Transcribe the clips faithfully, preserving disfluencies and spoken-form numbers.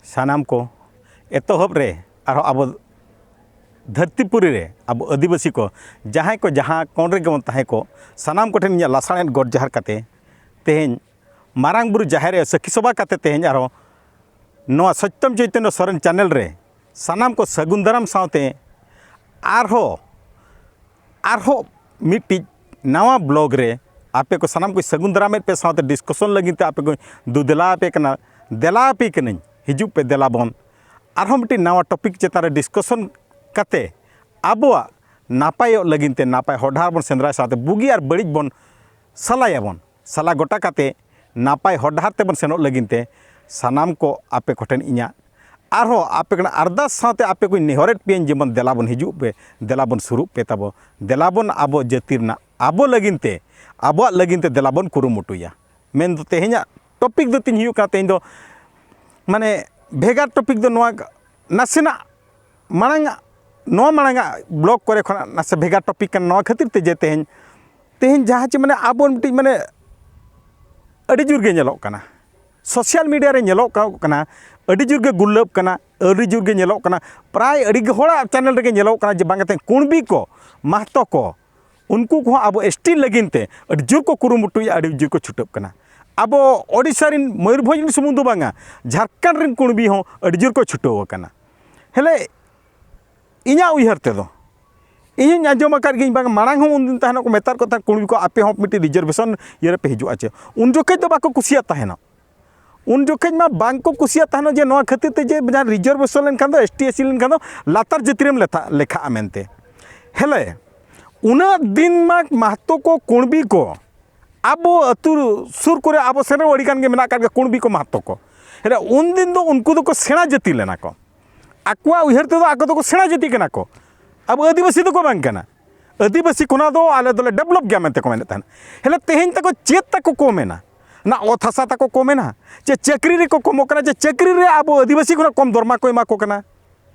ᱥᱟᱱᱟᱢ ᱠᱚ ᱮᱛᱚᱦᱚᱵ ᱨᱮ ᱟᱨᱦᱚᱸ ᱟᱵᱚ ᱫᱷᱟᱹᱨᱛᱤᱯᱩᱨᱤ ᱨᱮ ᱟᱵᱚ ᱟᱹᱫᱤᱵᱟᱹᱥᱤ ᱠᱚ ᱡᱟᱦᱟᱸᱭ ᱠᱚ ᱡᱟᱦᱟᱸ ᱠᱚᱬ ᱨᱮᱜᱮ ᱵᱚᱱ ᱛᱟᱦᱮᱸ ᱠᱚᱜ, ᱥᱟᱱᱟᱢ ᱠᱚᱴᱷᱮᱱ ᱤᱧᱟᱹᱜ ᱞᱟᱥᱟᱲᱦᱮᱫ ᱜᱚᱰ ᱡᱚᱦᱟᱨ ᱠᱟᱛᱮ ᱛᱮᱦᱮᱧ ᱢᱟᱨᱟᱝ ᱵᱩᱨᱩ ᱡᱟᱦᱮᱨ ᱟᱭᱳ ᱥᱟᱹᱠᱷᱤ ᱥᱚᱵᱷᱟ ᱠᱟᱛᱮ ᱛᱮᱦᱮᱧ ᱟᱨᱦᱚᱸ ᱱᱚᱣᱟ ᱥᱚᱛᱭᱚᱢ ᱪᱳᱭᱛᱚᱱᱭᱚ ᱥᱚᱨᱮᱱ ᱪᱮᱱᱮᱞ ᱨᱮ ᱥᱟᱱᱟᱢ ᱠᱚ ᱥᱟᱹᱜᱩᱱ ᱫᱟᱨᱟᱢ ᱥᱟᱶᱛᱮ ᱟᱨᱦᱚᱸ ᱟᱨᱦᱚᱸ ᱢᱤᱫᱴᱤᱡ ᱱᱟᱣᱟ ᱵᱞᱚᱜ ᱨᱮ ᱟᱯᱮ ᱠᱚ ᱥᱟᱱᱟᱢ ᱠᱚ ᱥᱟᱹᱜᱩᱱ ᱫᱟᱨᱟᱢᱮᱫ ᱯᱮ ᱥᱟᱶᱛᱮ ᱰᱤᱥᱠᱟᱥᱚᱱ ᱞᱟᱹᱜᱤᱫ ᱛᱮ ᱟᱯᱮ ᱠᱚ ᱫᱩᱫᱮᱞᱟ ᱟᱯᱮ ᱠᱟᱱᱟ, ᱫᱮᱞᱟ ᱟᱯᱮ ᱠᱟᱹᱱᱟᱹᱧ, ᱦᱤᱡᱩᱜ ᱯᱮ ᱫᱮᱞᱟ ᱵᱚᱱ ᱟᱨᱦᱚᱸ ᱢᱤᱫᱴᱤᱡ ᱱᱟᱣᱟ ᱴᱚᱯᱤᱠ ᱪᱮᱛᱟᱱ ᱨᱮ ᱰᱤᱥᱠᱟᱥᱚᱱ ᱠᱟᱛᱮ ᱟᱵᱚᱣᱟᱜ ᱱᱟᱯᱟᱭᱚᱜ ᱞᱟᱹᱜᱤᱫ ᱛᱮ ᱱᱟᱯᱟᱭ ᱦᱚᱨ ᱰᱟᱦᱟᱨ ᱵᱚᱱ ᱥᱮᱸᱫᱽᱨᱟᱭ ᱥᱟᱶᱛᱮ ᱵᱩᱜᱤ ᱟᱨ ᱵᱟᱹᱲᱤᱡ ᱵᱚᱱ ᱥᱟᱞᱟᱭᱟᱵᱚᱱ, ᱥᱟᱞᱟ ᱜᱚᱴᱟ ᱠᱟᱛᱮ ᱱᱟᱯᱟᱭ ᱦᱚᱨ ᱰᱟᱦᱟᱨ ᱛᱮᱵᱚᱱ ᱥᱮᱱᱚᱜ ᱞᱟᱹᱜᱤᱫ ᱛᱮ ᱥᱟᱱᱟᱢ ᱠᱚ ᱟᱯᱮ ᱠᱚᱴᱷᱮᱱ ᱤᱧᱟᱹᱜ ᱟᱨᱦᱚᱸ ᱟᱯᱮ ᱠᱚᱴᱷᱮᱱ ᱟᱨᱫᱟᱥ ᱥᱟᱶᱛᱮ ᱟᱯᱮ ᱠᱚᱧ ᱱᱮᱦᱚᱨᱮᱫ ᱯᱮᱭᱟᱧ, ᱡᱮᱢᱚᱱ ᱫᱮᱞᱟ ᱵᱚᱱ ᱦᱤᱡᱩᱜ ᱯᱮ, ᱫᱮᱞᱟ ᱵᱚᱱ ᱥᱩᱨᱩᱜ ᱯᱮ ᱛᱟᱵᱚ, ᱫᱮᱞᱟ ᱵᱚᱱ ᱟᱵᱚ ᱡᱟᱹᱛᱤ ᱨᱮᱱᱟᱜ ᱟᱵᱚ ᱞᱟᱹᱜᱤᱫ ᱛᱮ, ᱟᱵᱚᱣᱟᱜ ᱞᱟᱹᱜᱤᱫ ᱛᱮ ᱫᱮᱞᱟ ᱵᱚᱱ ᱠᱩᱨᱩᱢᱩᱴᱩᱭᱟ᱾ ᱢᱮᱱᱫᱚ ᱛᱮᱦᱮᱧᱟᱜ ᱴᱚᱯᱤᱠ ᱫᱚ ᱛᱤᱧ ᱦᱩᱭᱩᱜ ᱠᱟᱱᱟ, ᱛᱮᱦᱮᱧ ᱫᱚ ᱢᱟᱱᱮ ᱵᱷᱮᱜᱟᱨ ᱴᱚᱯᱤᱠ ᱫᱚ ᱱᱚᱣᱟ ᱱᱟᱥᱮᱱᱟᱜ ᱢᱟᱲᱟᱝ ᱟᱜ, ᱱᱚᱣᱟ ᱢᱟᱲᱟᱝ ᱟᱜ ᱵᱞᱚᱜ ᱠᱚᱨᱮ ᱠᱷᱚᱱᱟᱜ ᱱᱟᱥᱮ ᱵᱷᱮᱜᱟᱨ ᱴᱚᱯᱤᱠ ᱠᱟᱱᱟ᱾ ᱱᱚᱣᱟ ᱠᱷᱟᱹᱛᱤᱨ ᱛᱮ ᱡᱮ ᱛᱮᱦᱮᱧ, ᱛᱮᱦᱮᱧ ᱡᱟᱦᱟᱸ ᱪᱮ ᱢᱟᱱᱮ ᱟᱵᱚ ᱢᱤᱫᱴᱤᱡ ᱢᱟᱱᱮ ᱟᱹᱰᱤ ᱡᱳᱨ ᱜᱮ ᱧᱮᱞᱚᱜ ᱠᱟᱱᱟ, ᱥᱳᱥᱟᱞ ᱢᱤᱰᱤᱭᱟ ᱨᱮ ᱧᱮᱞᱚᱜ ᱠᱟᱱᱟ, ᱟᱹᱰᱤ ᱡᱳᱨ ᱜᱮ ᱜᱩᱨᱞᱟᱹᱵ ᱠᱟᱱᱟ, ᱟᱹᱰᱤ ᱡᱳᱨ ᱜᱮ ᱧᱮᱞᱚᱜ ᱠᱟᱱᱟ, ᱯᱨᱟᱭ ᱟᱹᱰᱤ ᱦᱚᱲᱟᱜ ᱪᱮᱱᱮᱞ ᱨᱮᱜᱮ ᱧᱮᱞᱚᱜ ᱠᱟᱱᱟ ᱡᱮ ᱵᱟᱝ ᱛᱮᱦᱮᱧ ᱠᱩᱬᱵᱤ ᱠᱚ, ᱢᱟᱦᱛᱚ ᱠᱚ, ᱩᱱᱠᱩ ᱠᱚᱦᱚᱸ ᱟᱵᱚ ᱮᱥ ᱴᱤ ᱞᱟᱹᱜᱤᱫ ᱛᱮ ᱟᱹᱰᱤ ᱡᱳᱨ ᱠᱚ ᱠᱩᱨᱩᱢᱩᱴᱩᱭᱮᱫᱼᱟ, ᱟᱹᱰᱤ ᱡᱳᱨ ᱠᱚ ᱪᱷᱩᱴᱟᱹᱜ ᱠᱟᱱᱟ᱾ ᱟᱵᱚ ᱳᱰᱤᱥᱟ ᱨᱮᱱ, ᱢᱚᱭᱩᱨᱵᱷᱚᱸᱡᱽ ᱨᱮᱱ ᱥᱩᱢᱩᱝ ᱫᱚ ᱵᱟᱝᱟ, ᱡᱷᱟᱲᱠᱷᱚᱸᱰ ᱨᱮᱱ ᱠᱩᱬᱵᱤ ᱦᱚᱸ ᱟᱹᱰᱤ ᱡᱳᱨ ᱠᱚ ᱪᱷᱩᱴᱟᱹᱣ ᱟᱠᱟᱱᱟ᱾ ᱦᱮᱞᱮ, ᱤᱧᱟᱹᱜ ᱩᱭᱦᱟᱹᱨ ᱛᱮᱫᱚ, ᱤᱧ ᱦᱚᱧ ᱟᱸᱡᱚᱢ ᱟᱠᱟᱫ ᱜᱤᱭᱟᱹᱧ, ᱵᱟᱝ ᱢᱟᱲᱟᱝ ᱦᱚᱸ ᱩᱱᱫᱤᱱ ᱛᱟᱦᱮᱱᱚᱜ ᱠᱚ ᱢᱮᱛᱟᱫ ᱠᱚ ᱛᱟᱦᱮᱸᱫ, ᱠᱩᱬᱵᱤ ᱠᱚ ᱟᱯᱮ ᱦᱚᱸ ᱢᱤᱫᱴᱤᱡ ᱨᱤᱡᱟᱨᱵᱷᱮᱥᱚᱱ ᱤᱭᱟᱹ ᱨᱮᱯᱮ ᱦᱤᱡᱩᱜᱼᱟ ᱪᱮ, ᱩᱱ ᱡᱚᱠᱷᱮᱡ ᱫᱚ ᱵᱟᱠᱚ ᱠᱩᱥᱤᱭᱟᱜ ᱛᱟᱦᱮᱱᱚᱜ᱾ ᱩᱱ ᱡᱚᱠᱷᱮᱡ ᱢᱟ ᱵᱟᱝ ᱠᱚ ᱠᱩᱥᱤᱭᱟᱜ ᱛᱟᱦᱮᱱᱚᱜ ᱡᱮ ᱱᱚᱣᱟ ᱠᱷᱟᱹᱛᱤᱨ ᱛᱮ ᱡᱮ ᱡᱟᱦᱟᱸ ᱨᱤᱡᱟᱨᱵᱷᱮᱥᱚᱱ ᱞᱮᱱᱠᱷᱟᱱ ᱫᱚ, ᱮᱥ ᱴᱤ, ᱮᱥ ᱥᱤ ᱞᱮᱱᱠᱷᱟᱱ ᱫᱚ ᱞᱟᱛᱟᱨ ᱡᱟᱹᱛᱤ ᱨᱮᱢ ᱞᱮᱛᱷᱟ-, ᱞᱮᱠᱷᱟᱜᱼᱟ ᱢᱮᱱᱛᱮ᱾ ᱦᱮᱞᱮ, ᱩᱱᱟᱹᱜ ᱫᱤᱱ ᱢᱟ ᱢᱟᱦᱛᱚ ᱠᱚ, ᱠᱩᱬᱵᱤ ᱠᱚ, ᱟᱵᱚ ᱟᱹᱛᱩ ᱥᱩᱨ ᱠᱚᱨᱮ ᱟᱵᱚ ᱥᱮᱱ ᱨᱮ ᱟᱹᱰᱤ ᱜᱟᱱ ᱜᱮ ᱢᱮᱱᱟᱜ ᱟᱠᱟᱫ ᱜᱮᱭᱟ ᱠᱩᱬᱵᱤ ᱠᱚ, ᱢᱟᱦᱛᱚ ᱠᱚ᱾ ᱦᱮᱞᱮ, ᱩᱱᱫᱤᱱ ᱫᱚ ᱩᱱᱠᱩ ᱫᱚᱠᱚ ᱥᱮᱬᱟ ᱡᱟᱹᱛᱤ ᱞᱮᱱᱟ ᱠᱚ᱾ ᱟᱠᱚᱣᱟᱜ ᱩᱭᱦᱟᱹᱨ ᱛᱮᱫᱚ ᱟᱠᱚ ᱫᱚᱠᱚ ᱥᱮᱬᱟ ᱡᱟᱹᱛᱤ ᱠᱟᱱᱟ ᱠᱚ, ᱟᱵᱚ ᱟᱹᱫᱤᱵᱟᱹᱥᱤ ᱫᱚᱠᱚ ᱵᱟᱝ ᱠᱟᱱᱟ᱾ ᱟᱹᱫᱤᱵᱟᱹᱥᱤ ᱠᱷᱚᱱᱟᱜ ᱫᱚ ᱟᱞᱮ ᱫᱚᱞᱮ ᱰᱮᱵᱷᱞᱚᱯ ᱜᱮᱭᱟ ᱢᱮᱱᱛᱮ ᱠᱚ ᱢᱮᱱᱮᱫ ᱛᱟᱦᱮᱱᱟ᱾ ᱦᱮᱞᱮ, ᱛᱮᱦᱮᱧ ᱛᱟᱠᱚ ᱪᱮᱫ ᱛᱟᱠᱚ ᱠᱚᱢ ᱮᱱᱟ? ᱚᱱᱟ ᱚᱛ ᱦᱟᱥᱟ ᱛᱟᱠᱚ ᱠᱚᱢ ᱮᱱᱟ? ᱪᱮ ᱪᱟᱹᱠᱨᱤ ᱨᱮᱠᱚ ᱠᱚᱢᱚᱜ ᱠᱟᱱᱟ? ᱪᱮ ᱪᱟᱹᱠᱨᱤ ᱨᱮ ᱟᱵᱚ ᱟᱹᱫᱤᱵᱟᱹᱥᱤ ᱠᱷᱚᱱᱟᱜ ᱠᱚᱢ ᱫᱚᱨᱢᱟ ᱠᱚ ᱮᱢᱟ ᱠᱚ ᱠᱟᱱᱟ?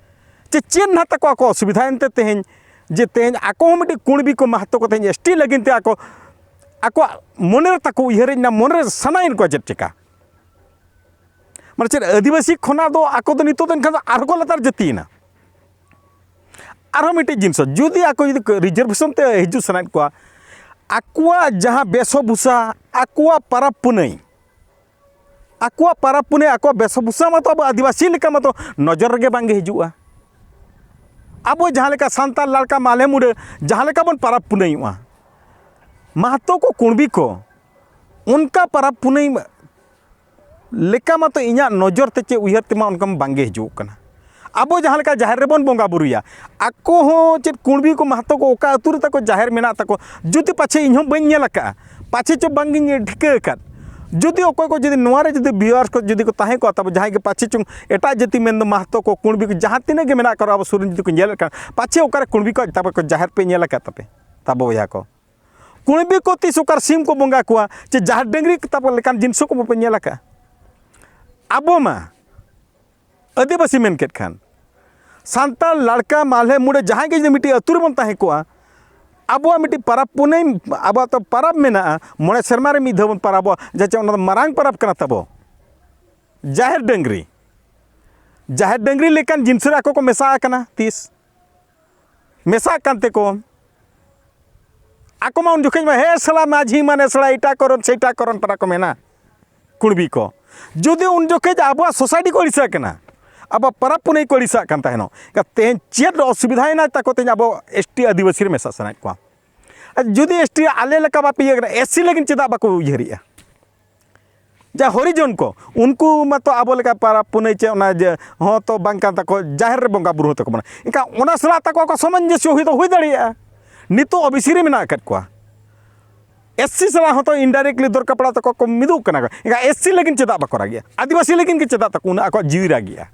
ᱪᱮ ᱪᱮᱫ ᱱᱟᱦᱟᱜ ᱛᱟᱠᱚ ᱟᱠᱚ ᱚᱥᱩᱵᱤᱫᱷᱟ? ᱮᱱᱛᱮ ᱛᱮᱦᱮᱧ ᱡᱮ ᱛᱮᱦᱮᱧ ᱟᱠᱚ ᱦᱚᱸ ᱢᱤᱫᱴᱤᱡ ᱠᱩᱬᱵᱤ ᱠᱚ ᱢᱟᱦᱛᱚ ᱠᱚ ᱛᱮᱦᱮᱧ ᱮᱥ ᱴᱤ ᱞᱟᱹᱜᱤᱫ ᱛᱮ ᱟᱠᱚ ᱟᱠᱚᱣᱟᱜ ᱢᱚᱱᱮ ᱨᱮ ᱛᱟᱠᱚ ᱩᱭᱦᱟᱹᱨᱮᱫ ᱱᱟ, ᱢᱚᱱᱮ ᱨᱮ ᱥᱟᱱᱟᱭᱮᱫ ᱠᱚᱣᱟ ᱪᱮᱫ ᱪᱤᱠᱟ? ᱢᱟᱱᱮ ᱪᱮᱫ, ᱟᱹᱫᱤᱵᱟᱹᱥᱤ ᱠᱷᱚᱱᱟᱜ ᱫᱚ ᱟᱠᱚ ᱫᱚ ᱱᱤᱛᱚᱜ ᱫᱚ ᱮᱱᱠᱷᱟᱱ ᱫᱚ ᱟᱨᱦᱚᱸ ᱠᱚ ᱞᱟᱛᱟᱨ ᱡᱟᱹᱛᱤᱭᱮᱱᱟ᱾ ᱟᱨᱦᱚᱸ ᱢᱤᱫᱴᱮᱡ ᱡᱤᱱᱤᱥ, ᱡᱩᱫᱤ ᱟᱠᱚ ᱡᱩᱫᱤ ᱨᱤᱡᱟᱨᱵᱷᱮᱥᱚᱱ ᱛᱮ ᱦᱤᱡᱩᱜ ᱥᱟᱱᱟᱭᱮᱫ ᱠᱚᱣᱟ, ᱟᱠᱚᱣᱟᱜ ᱡᱟᱦᱟᱸ ᱵᱮᱥᱚᱵᱷᱩᱥᱟ, ᱟᱠᱚᱣᱟᱜ ᱯᱟᱨᱟᱵᱽ ᱯᱩᱱᱟᱹᱭ, ᱟᱠᱚᱣᱟᱜ ᱯᱟᱨᱟᱵᱽ ᱯᱩᱱᱟᱹᱭ, ᱟᱠᱚᱣᱟᱜ ᱵᱮᱥᱚᱵᱷᱩᱥᱟ ᱢᱟᱛᱚ ᱟᱵᱚ ᱟᱹᱫᱤᱵᱟᱹᱥᱤ ᱞᱮᱠᱟ ᱢᱟᱛᱚ ᱱᱚᱡᱚᱨ ᱨᱮᱜᱮ ᱵᱟᱝᱜᱮ ᱦᱤᱡᱩᱜᱼᱟ᱾ ᱟᱵᱚ ᱡᱟᱦᱟᱸ ᱞᱮᱠᱟ ᱥᱟᱱᱛᱟᱲ ᱞᱟᱲᱠᱟ ᱢᱟᱞᱦᱮ ᱢᱩᱰᱟᱹ ᱡᱟᱦᱟᱸ ᱞᱮᱠᱟ ᱵᱚᱱ ᱯᱟᱨᱟᱵᱽ ᱯᱩᱱᱟᱹᱭᱚᱜᱼᱟ, ᱢᱟᱦᱟᱛᱚ ᱠᱚ ᱠᱩᱬᱵᱤ ᱠᱚ ᱚᱱᱠᱟ ᱯᱟᱨᱟᱵᱽ ᱯᱩᱱᱟᱹᱭ ᱞᱮᱠᱟ ᱢᱟᱛᱚ ᱤᱧᱟᱹᱜ ᱱᱚᱡᱚᱨ ᱛᱮ ᱪᱮ ᱩᱭᱦᱟᱹᱨ ᱛᱮᱢᱟ ᱚᱱᱠᱟ ᱢᱟ ᱵᱟᱝᱜᱮ ᱦᱤᱡᱩᱜ ᱠᱟᱱᱟ᱾ ᱟᱵᱚ ᱡᱟᱦᱟᱸ ᱞᱮᱠᱟ ᱡᱟᱦᱮᱨ ᱨᱮᱵᱚᱱ ᱵᱚᱸᱜᱟ ᱵᱩᱨᱩᱭᱟ, ᱟᱠᱚ ᱦᱚᱸ ᱪᱮᱫ ᱠᱩᱬᱵᱤ ᱠᱚ ᱢᱟᱦᱟᱛᱚ ᱠᱚ ᱚᱠᱟ ᱟᱹᱛᱩ ᱨᱮ ᱛᱟᱠᱚ ᱡᱟᱦᱮᱨ ᱢᱮᱱᱟᱜ ᱛᱟᱠᱚ, ᱡᱩᱫᱤ ᱯᱟᱪᱷᱮ ᱤᱧ ᱦᱚᱸ ᱵᱟᱹᱧ ᱧᱮᱞ ᱟᱠᱟᱫᱼᱟ, ᱯᱟᱪᱷᱮ ᱪᱚ ᱵᱟᱝᱜᱤᱧ ᱴᱷᱤᱠᱟᱹ ᱟᱠᱟᱫ, ᱡᱩᱫᱤ ᱚᱠᱚᱭ ᱠᱚ ᱡᱩᱫᱤ ᱱᱚᱣᱟ ᱨᱮ ᱡᱩᱫᱤ viewers ᱠᱚ ᱡᱩᱫᱤ ᱠᱚ ᱛᱟᱦᱮᱸ ᱠᱚᱜᱼᱟ ᱛᱟᱵᱚ, ᱡᱟᱦᱟᱸᱭ ᱜᱮ ᱯᱟᱪᱷᱮ ᱪᱚᱝ ᱮᱴᱟᱜ ᱡᱟᱹᱛᱤ ᱢᱮᱱᱫᱚ ᱢᱟᱦᱟᱛᱚ ᱠᱚ ᱠᱩᱬᱵᱤ ᱠᱚ ᱡᱟᱦᱟᱸ ᱛᱤᱱᱟᱹᱜ ᱜᱮ ᱢᱮᱱᱟᱜ ᱠᱚ ᱨᱮᱦᱚᱸ ᱟᱵᱚ ᱥᱩᱨ ᱨᱮᱱ ᱡᱩᱫᱤ ᱠᱚ ᱧᱮᱞᱮᱫ ᱠᱷᱟᱱ, ᱯᱟᱪᱷᱮ ᱚᱠᱟᱨᱮ ᱠᱩᱬᱵᱤ ᱠᱚᱣᱟᱜ ᱛᱟᱵᱚ ᱠᱚ ᱡᱟᱦᱮᱨ ᱯᱮ ᱧᱮᱞ ᱟᱠᱟᱫ ᱛᱟᱯᱮ, ᱛᱟᱵᱚ ᱵᱚᱭᱦᱟ ᱠᱚ? ᱠᱩᱬᱵᱤ ᱠᱚ ᱛᱤᱥ ᱚᱠᱟᱨ ᱥᱤᱢ ᱠᱚ ᱵᱚᱸᱜᱟ ᱠᱚᱣᱟ ᱪᱮ ᱡᱟᱦᱮᱨ ᱰᱟᱹᱝᱨᱤ ᱛᱟᱵᱚ ᱞᱮᱠᱟᱱ ᱡᱤᱱᱤᱥ ᱠᱚ ᱵᱟᱯᱮ ᱧᱮᱞ ᱟᱠᱟᱫᱼᱟ? ᱟᱵᱚ ᱢᱟ ᱟᱹᱫᱤᱵᱟᱹᱥᱤ ᱢᱮᱱ ᱠᱮᱫ ᱠᱷᱟᱱ, ᱥᱟᱱᱛᱟᱲ ᱞᱟᱲᱠᱟ ᱢᱟᱞᱦᱮ ᱢᱩᱰᱟᱹ ᱡᱟᱦᱟᱸᱭ ᱜᱮ ᱡᱩᱫᱤ ᱢᱤᱫᱴᱤᱡ ᱟᱹᱛᱩ ᱨᱮᱵᱚᱱ ᱛᱟᱦᱮᱸ ᱠᱚᱜᱼᱟ, ᱟᱵᱚᱣᱟᱜ ᱢᱤᱫᱴᱤᱡ ᱯᱟᱨᱟᱵᱽ ᱯᱩᱱᱟᱹᱭ, ᱟᱵᱚᱣᱟᱜ ᱛᱚ ᱯᱟᱨᱟᱵᱽ ᱢᱮᱱᱟᱜᱼᱟ, ᱢᱚᱬᱮ ᱥᱮᱨᱢᱟ ᱨᱮ ᱢᱤᱫ ᱫᱷᱟᱣ ᱵᱚᱱ ᱯᱟᱨᱟᱵᱚᱜᱼᱟ, ᱡᱟᱦᱟᱸ ᱪᱮ ᱚᱱᱟ ᱫᱚ ᱢᱟᱨᱟᱝ ᱯᱟᱨᱟᱵᱽ ᱠᱟᱱᱟ ᱛᱟᱵᱚ᱾ ᱡᱟᱦᱮᱨ ᱰᱟᱹᱝᱨᱤ, ᱡᱟᱦᱮᱨ ᱰᱟᱹᱝᱨᱤ ᱞᱮᱠᱟᱱ ᱡᱤᱱᱤᱥ ᱨᱮ ᱟᱠᱚ ᱠᱚ ᱢᱮᱥᱟ ᱟᱠᱟᱱᱟ᱾ ᱛᱤᱥ ᱢᱮᱥᱟᱜ ᱠᱟᱱ ᱛᱮᱠᱚ, ᱟᱠᱚ ᱢᱟ ᱩᱱ ᱡᱚᱠᱷᱮᱡ ᱢᱟ ᱦᱮ ᱥᱟᱞᱟ ᱢᱟᱹᱡᱷᱤ ᱢᱟᱱᱮ ᱥᱟᱞᱟ ᱮᱴᱟ ᱠᱚᱨᱚᱱ ᱥᱮᱴᱟ ᱠᱚᱨᱚᱱ ᱯᱟᱨᱟ ᱠᱚ ᱢᱮᱱᱟ ᱠᱩᱬᱵᱤ ᱠᱚ᱾ ᱡᱩᱫᱤ ᱩᱱ ᱡᱚᱠᱷᱮᱡ ᱟᱵᱚᱣᱟᱜ ᱥᱳᱥᱟᱭᱴᱤ ᱠᱚ ᱟᱹᱲᱤᱥᱟᱜ ᱠᱟᱱᱟ, ᱟᱵᱚᱣᱟᱜ ᱯᱟᱨᱟᱵᱽ ᱯᱩᱱᱟᱹᱭ ᱠᱚ ᱟᱹᱲᱤᱥᱟᱜ ᱠᱟᱱ ᱛᱟᱦᱮᱱᱚᱜ, ᱮᱱᱠᱷᱟᱱ ᱛᱮᱦᱮᱧ ᱪᱮᱫ ᱚᱥᱩᱵᱤᱫᱷᱟᱭᱮᱱᱟ ᱛᱟᱠᱚ ᱛᱮᱦᱮᱧ ᱟᱵᱚ ᱮᱥ ᱴᱤ ᱟᱹᱫᱤᱵᱟᱹᱥᱤ ᱨᱮ ᱢᱮᱥᱟ ᱥᱟᱱᱟᱭᱮᱫ ᱠᱚᱣᱟ? ᱟᱨ ᱡᱩᱫᱤ ᱮᱥ ᱴᱤ ᱟᱞᱮ ᱞᱮᱠᱟ ᱵᱟᱯᱮ ᱤᱭᱟᱹ ᱠᱟᱱᱟ, ᱮᱥ ᱥᱤ ᱞᱟᱹᱜᱤᱫ ᱪᱮᱫᱟᱜ ᱵᱟᱠᱚ ᱩᱭᱦᱟᱹᱨᱮᱜᱼᱟ? ᱡᱟ ᱦᱚᱨᱤᱡᱚᱱ ᱠᱚ, ᱩᱱᱠᱩ ᱢᱟᱛᱚ ᱟᱵᱚ ᱞᱮᱠᱟ ᱯᱟᱨᱟᱵᱽ ᱯᱩᱱᱟᱹᱭ ᱪᱮ ᱚᱱᱟ ᱡᱮ ᱦᱚᱸ ᱛᱚ ᱵᱟᱝ ᱠᱟᱱ ᱛᱟᱠᱚ, ᱡᱟᱦᱮᱨ ᱨᱮ ᱵᱚᱸᱜᱟ ᱵᱩᱨᱩ ᱦᱚᱸ ᱛᱟᱠᱚ ᱢᱮᱱᱟᱜᱼᱟ᱾ ᱮᱱᱠᱷᱟᱱ ᱚᱱᱟ ᱥᱟᱞᱟᱜ ᱛᱟᱠᱚ ᱠᱚ ᱥᱟᱢᱚᱧᱡᱚᱥᱭᱚ ᱦᱩᱭ ᱫᱚ ᱦᱩᱭ ᱫᱟᱲᱮᱭᱟᱜᱼᱟ᱾ ᱱᱤᱛᱚᱜ ᱳ ᱵᱤ ᱥᱤ ᱨᱮ ᱢᱮᱱᱟᱜ ᱟᱠᱟᱫ ᱠᱚᱣᱟ, ᱮᱥ ᱥᱤ ᱥᱟᱞᱟᱜ ᱦᱚᱸᱛᱚ indirectly ᱫᱚᱨ ᱠᱟᱯᱲᱟ ᱛᱟᱠᱚ ᱠᱚ ᱢᱤᱫᱚᱜ ᱠᱟᱱᱟ ᱠᱚ᱾ ᱮᱱᱠᱷᱟᱱ ᱮᱥ ᱥᱤ ᱞᱟᱹᱜᱤᱫ ᱪᱮᱫᱟᱜ ᱵᱟᱠᱚ ᱨᱟᱜᱮᱜᱼᱟ? ᱟᱹᱫᱤᱵᱟᱹᱥᱤ ᱞᱟᱹᱜᱤᱫ ᱜᱮ ᱪᱮᱫᱟᱜ ᱛᱟᱠᱚ ᱩᱱᱟᱹᱜ ᱟᱠᱚᱣᱟᱜ ᱡᱤᱣᱤ ᱨᱟᱜᱮᱜᱼᱟ?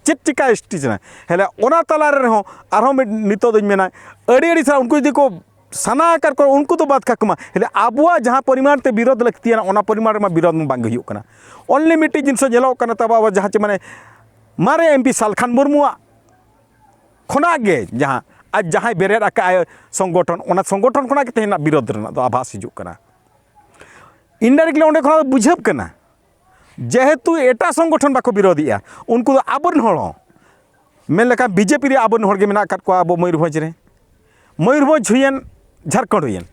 ᱪᱮᱫ ᱪᱤᱠᱟ ᱮᱥ ᱴᱤ ᱥᱟᱱᱟ? ᱦᱮᱞᱮ ᱚᱱᱟ ᱛᱟᱞᱟ ᱨᱮᱦᱚᱸ ᱟᱨᱦᱚᱸ ᱢᱤᱫ ᱱᱤᱛᱚᱜ ᱫᱚᱧ ᱢᱮᱱᱟ, ᱟᱹᱰᱤ ᱟᱹᱰᱤ ᱥᱟᱨᱦᱟᱣ᱾ ᱩᱱᱠᱩ ᱡᱩᱫᱤ ᱠᱚ ᱥᱟᱱᱟ ᱟᱠᱟᱫ ᱠᱚᱣᱟ, ᱩᱱᱠᱩ ᱫᱚ ᱵᱟᱫ ᱠᱟᱠᱚ ᱢᱟ᱾ ᱦᱮᱞᱮ ᱟᱵᱚᱣᱟᱜ ᱡᱟᱦᱟᱸ ᱯᱚᱨᱤᱢᱟᱱ ᱛᱮ ᱵᱤᱨᱳᱫᱷ ᱞᱟᱹᱠᱛᱤᱭᱟᱱᱟ, ᱚᱱᱟ ᱯᱚᱨᱤᱢᱟᱱ ᱨᱮᱢᱟ ᱵᱤᱨᱳᱫᱷ ᱢᱟ ᱵᱟᱝ ᱜᱮ ᱦᱩᱭᱩᱜ ᱠᱟᱱᱟ᱾ Only ᱢᱤᱫᱴᱤᱡ ᱡᱤᱱᱤᱥ ᱧᱮᱞᱚᱜ ᱠᱟᱱᱟ ᱛᱟᱵᱚ, ᱟᱵᱚ ᱡᱟᱦᱟᱸ ᱪᱮ ᱢᱟᱱᱮ ᱢᱟᱨᱮ ᱮᱢ ᱯᱤ ᱥᱟᱞᱠᱷᱟᱱ ᱢᱩᱨᱢᱩᱣᱟᱜ ᱠᱷᱚᱱᱟᱜ ᱜᱮ ᱡᱟᱦᱟᱸ ᱟᱡ ᱡᱟᱦᱟᱸᱭ ᱵᱮᱨᱮᱫ ᱟᱠᱟᱫ ᱟᱭ ᱥᱚᱝᱜᱚᱴᱷᱚᱱ, ᱚᱱᱟ ᱥᱚᱝᱜᱚᱴᱷᱚᱱ ᱠᱷᱚᱱᱟᱜ ᱜᱮ ᱛᱮᱦᱮᱧ ᱵᱤᱨᱳᱫᱷ ᱨᱮᱱᱟᱜ ᱫᱚ ᱟᱵᱷᱟᱥ ᱦᱤᱡᱩᱜ ᱠᱟᱱᱟ᱾ Indirectly ᱚᱸᱰᱮ ᱠᱷᱚᱱᱟᱜ ᱫᱚ ᱵᱩᱡᱷᱟᱹᱜ ᱠᱟᱱᱟ, ᱡᱮᱦᱮᱛᱩ ᱮᱴᱟᱜ ᱥᱚᱝᱜᱚᱴᱷᱚᱱ ᱵᱟᱠᱚ ᱵᱤᱨᱳᱫᱷᱮᱜᱼᱟ, ᱩᱱᱠᱩ ᱫᱚ ᱟᱵᱚᱨᱮᱱ ᱦᱚᱲ ᱦᱚᱸ, ᱢᱮᱱ ᱞᱮᱠᱷᱟᱱ ᱵᱤᱡᱮᱯᱤ ᱨᱮ ᱟᱵᱚᱨᱮᱱ ᱦᱚᱲ ᱜᱮ ᱢᱮᱱᱟᱜ ᱟᱠᱟᱫ ᱠᱚᱣᱟ ᱟᱵᱚ ᱢᱚᱭᱩᱨᱵᱷᱚᱸᱡᱽ ᱨᱮ᱾ ᱢᱚᱭᱩᱨᱵᱷᱚᱸᱡᱽ ᱦᱩᱭᱮᱱ, ᱡᱷᱟᱲᱠᱷᱚᱸᱰ ᱦᱩᱭᱮᱱ,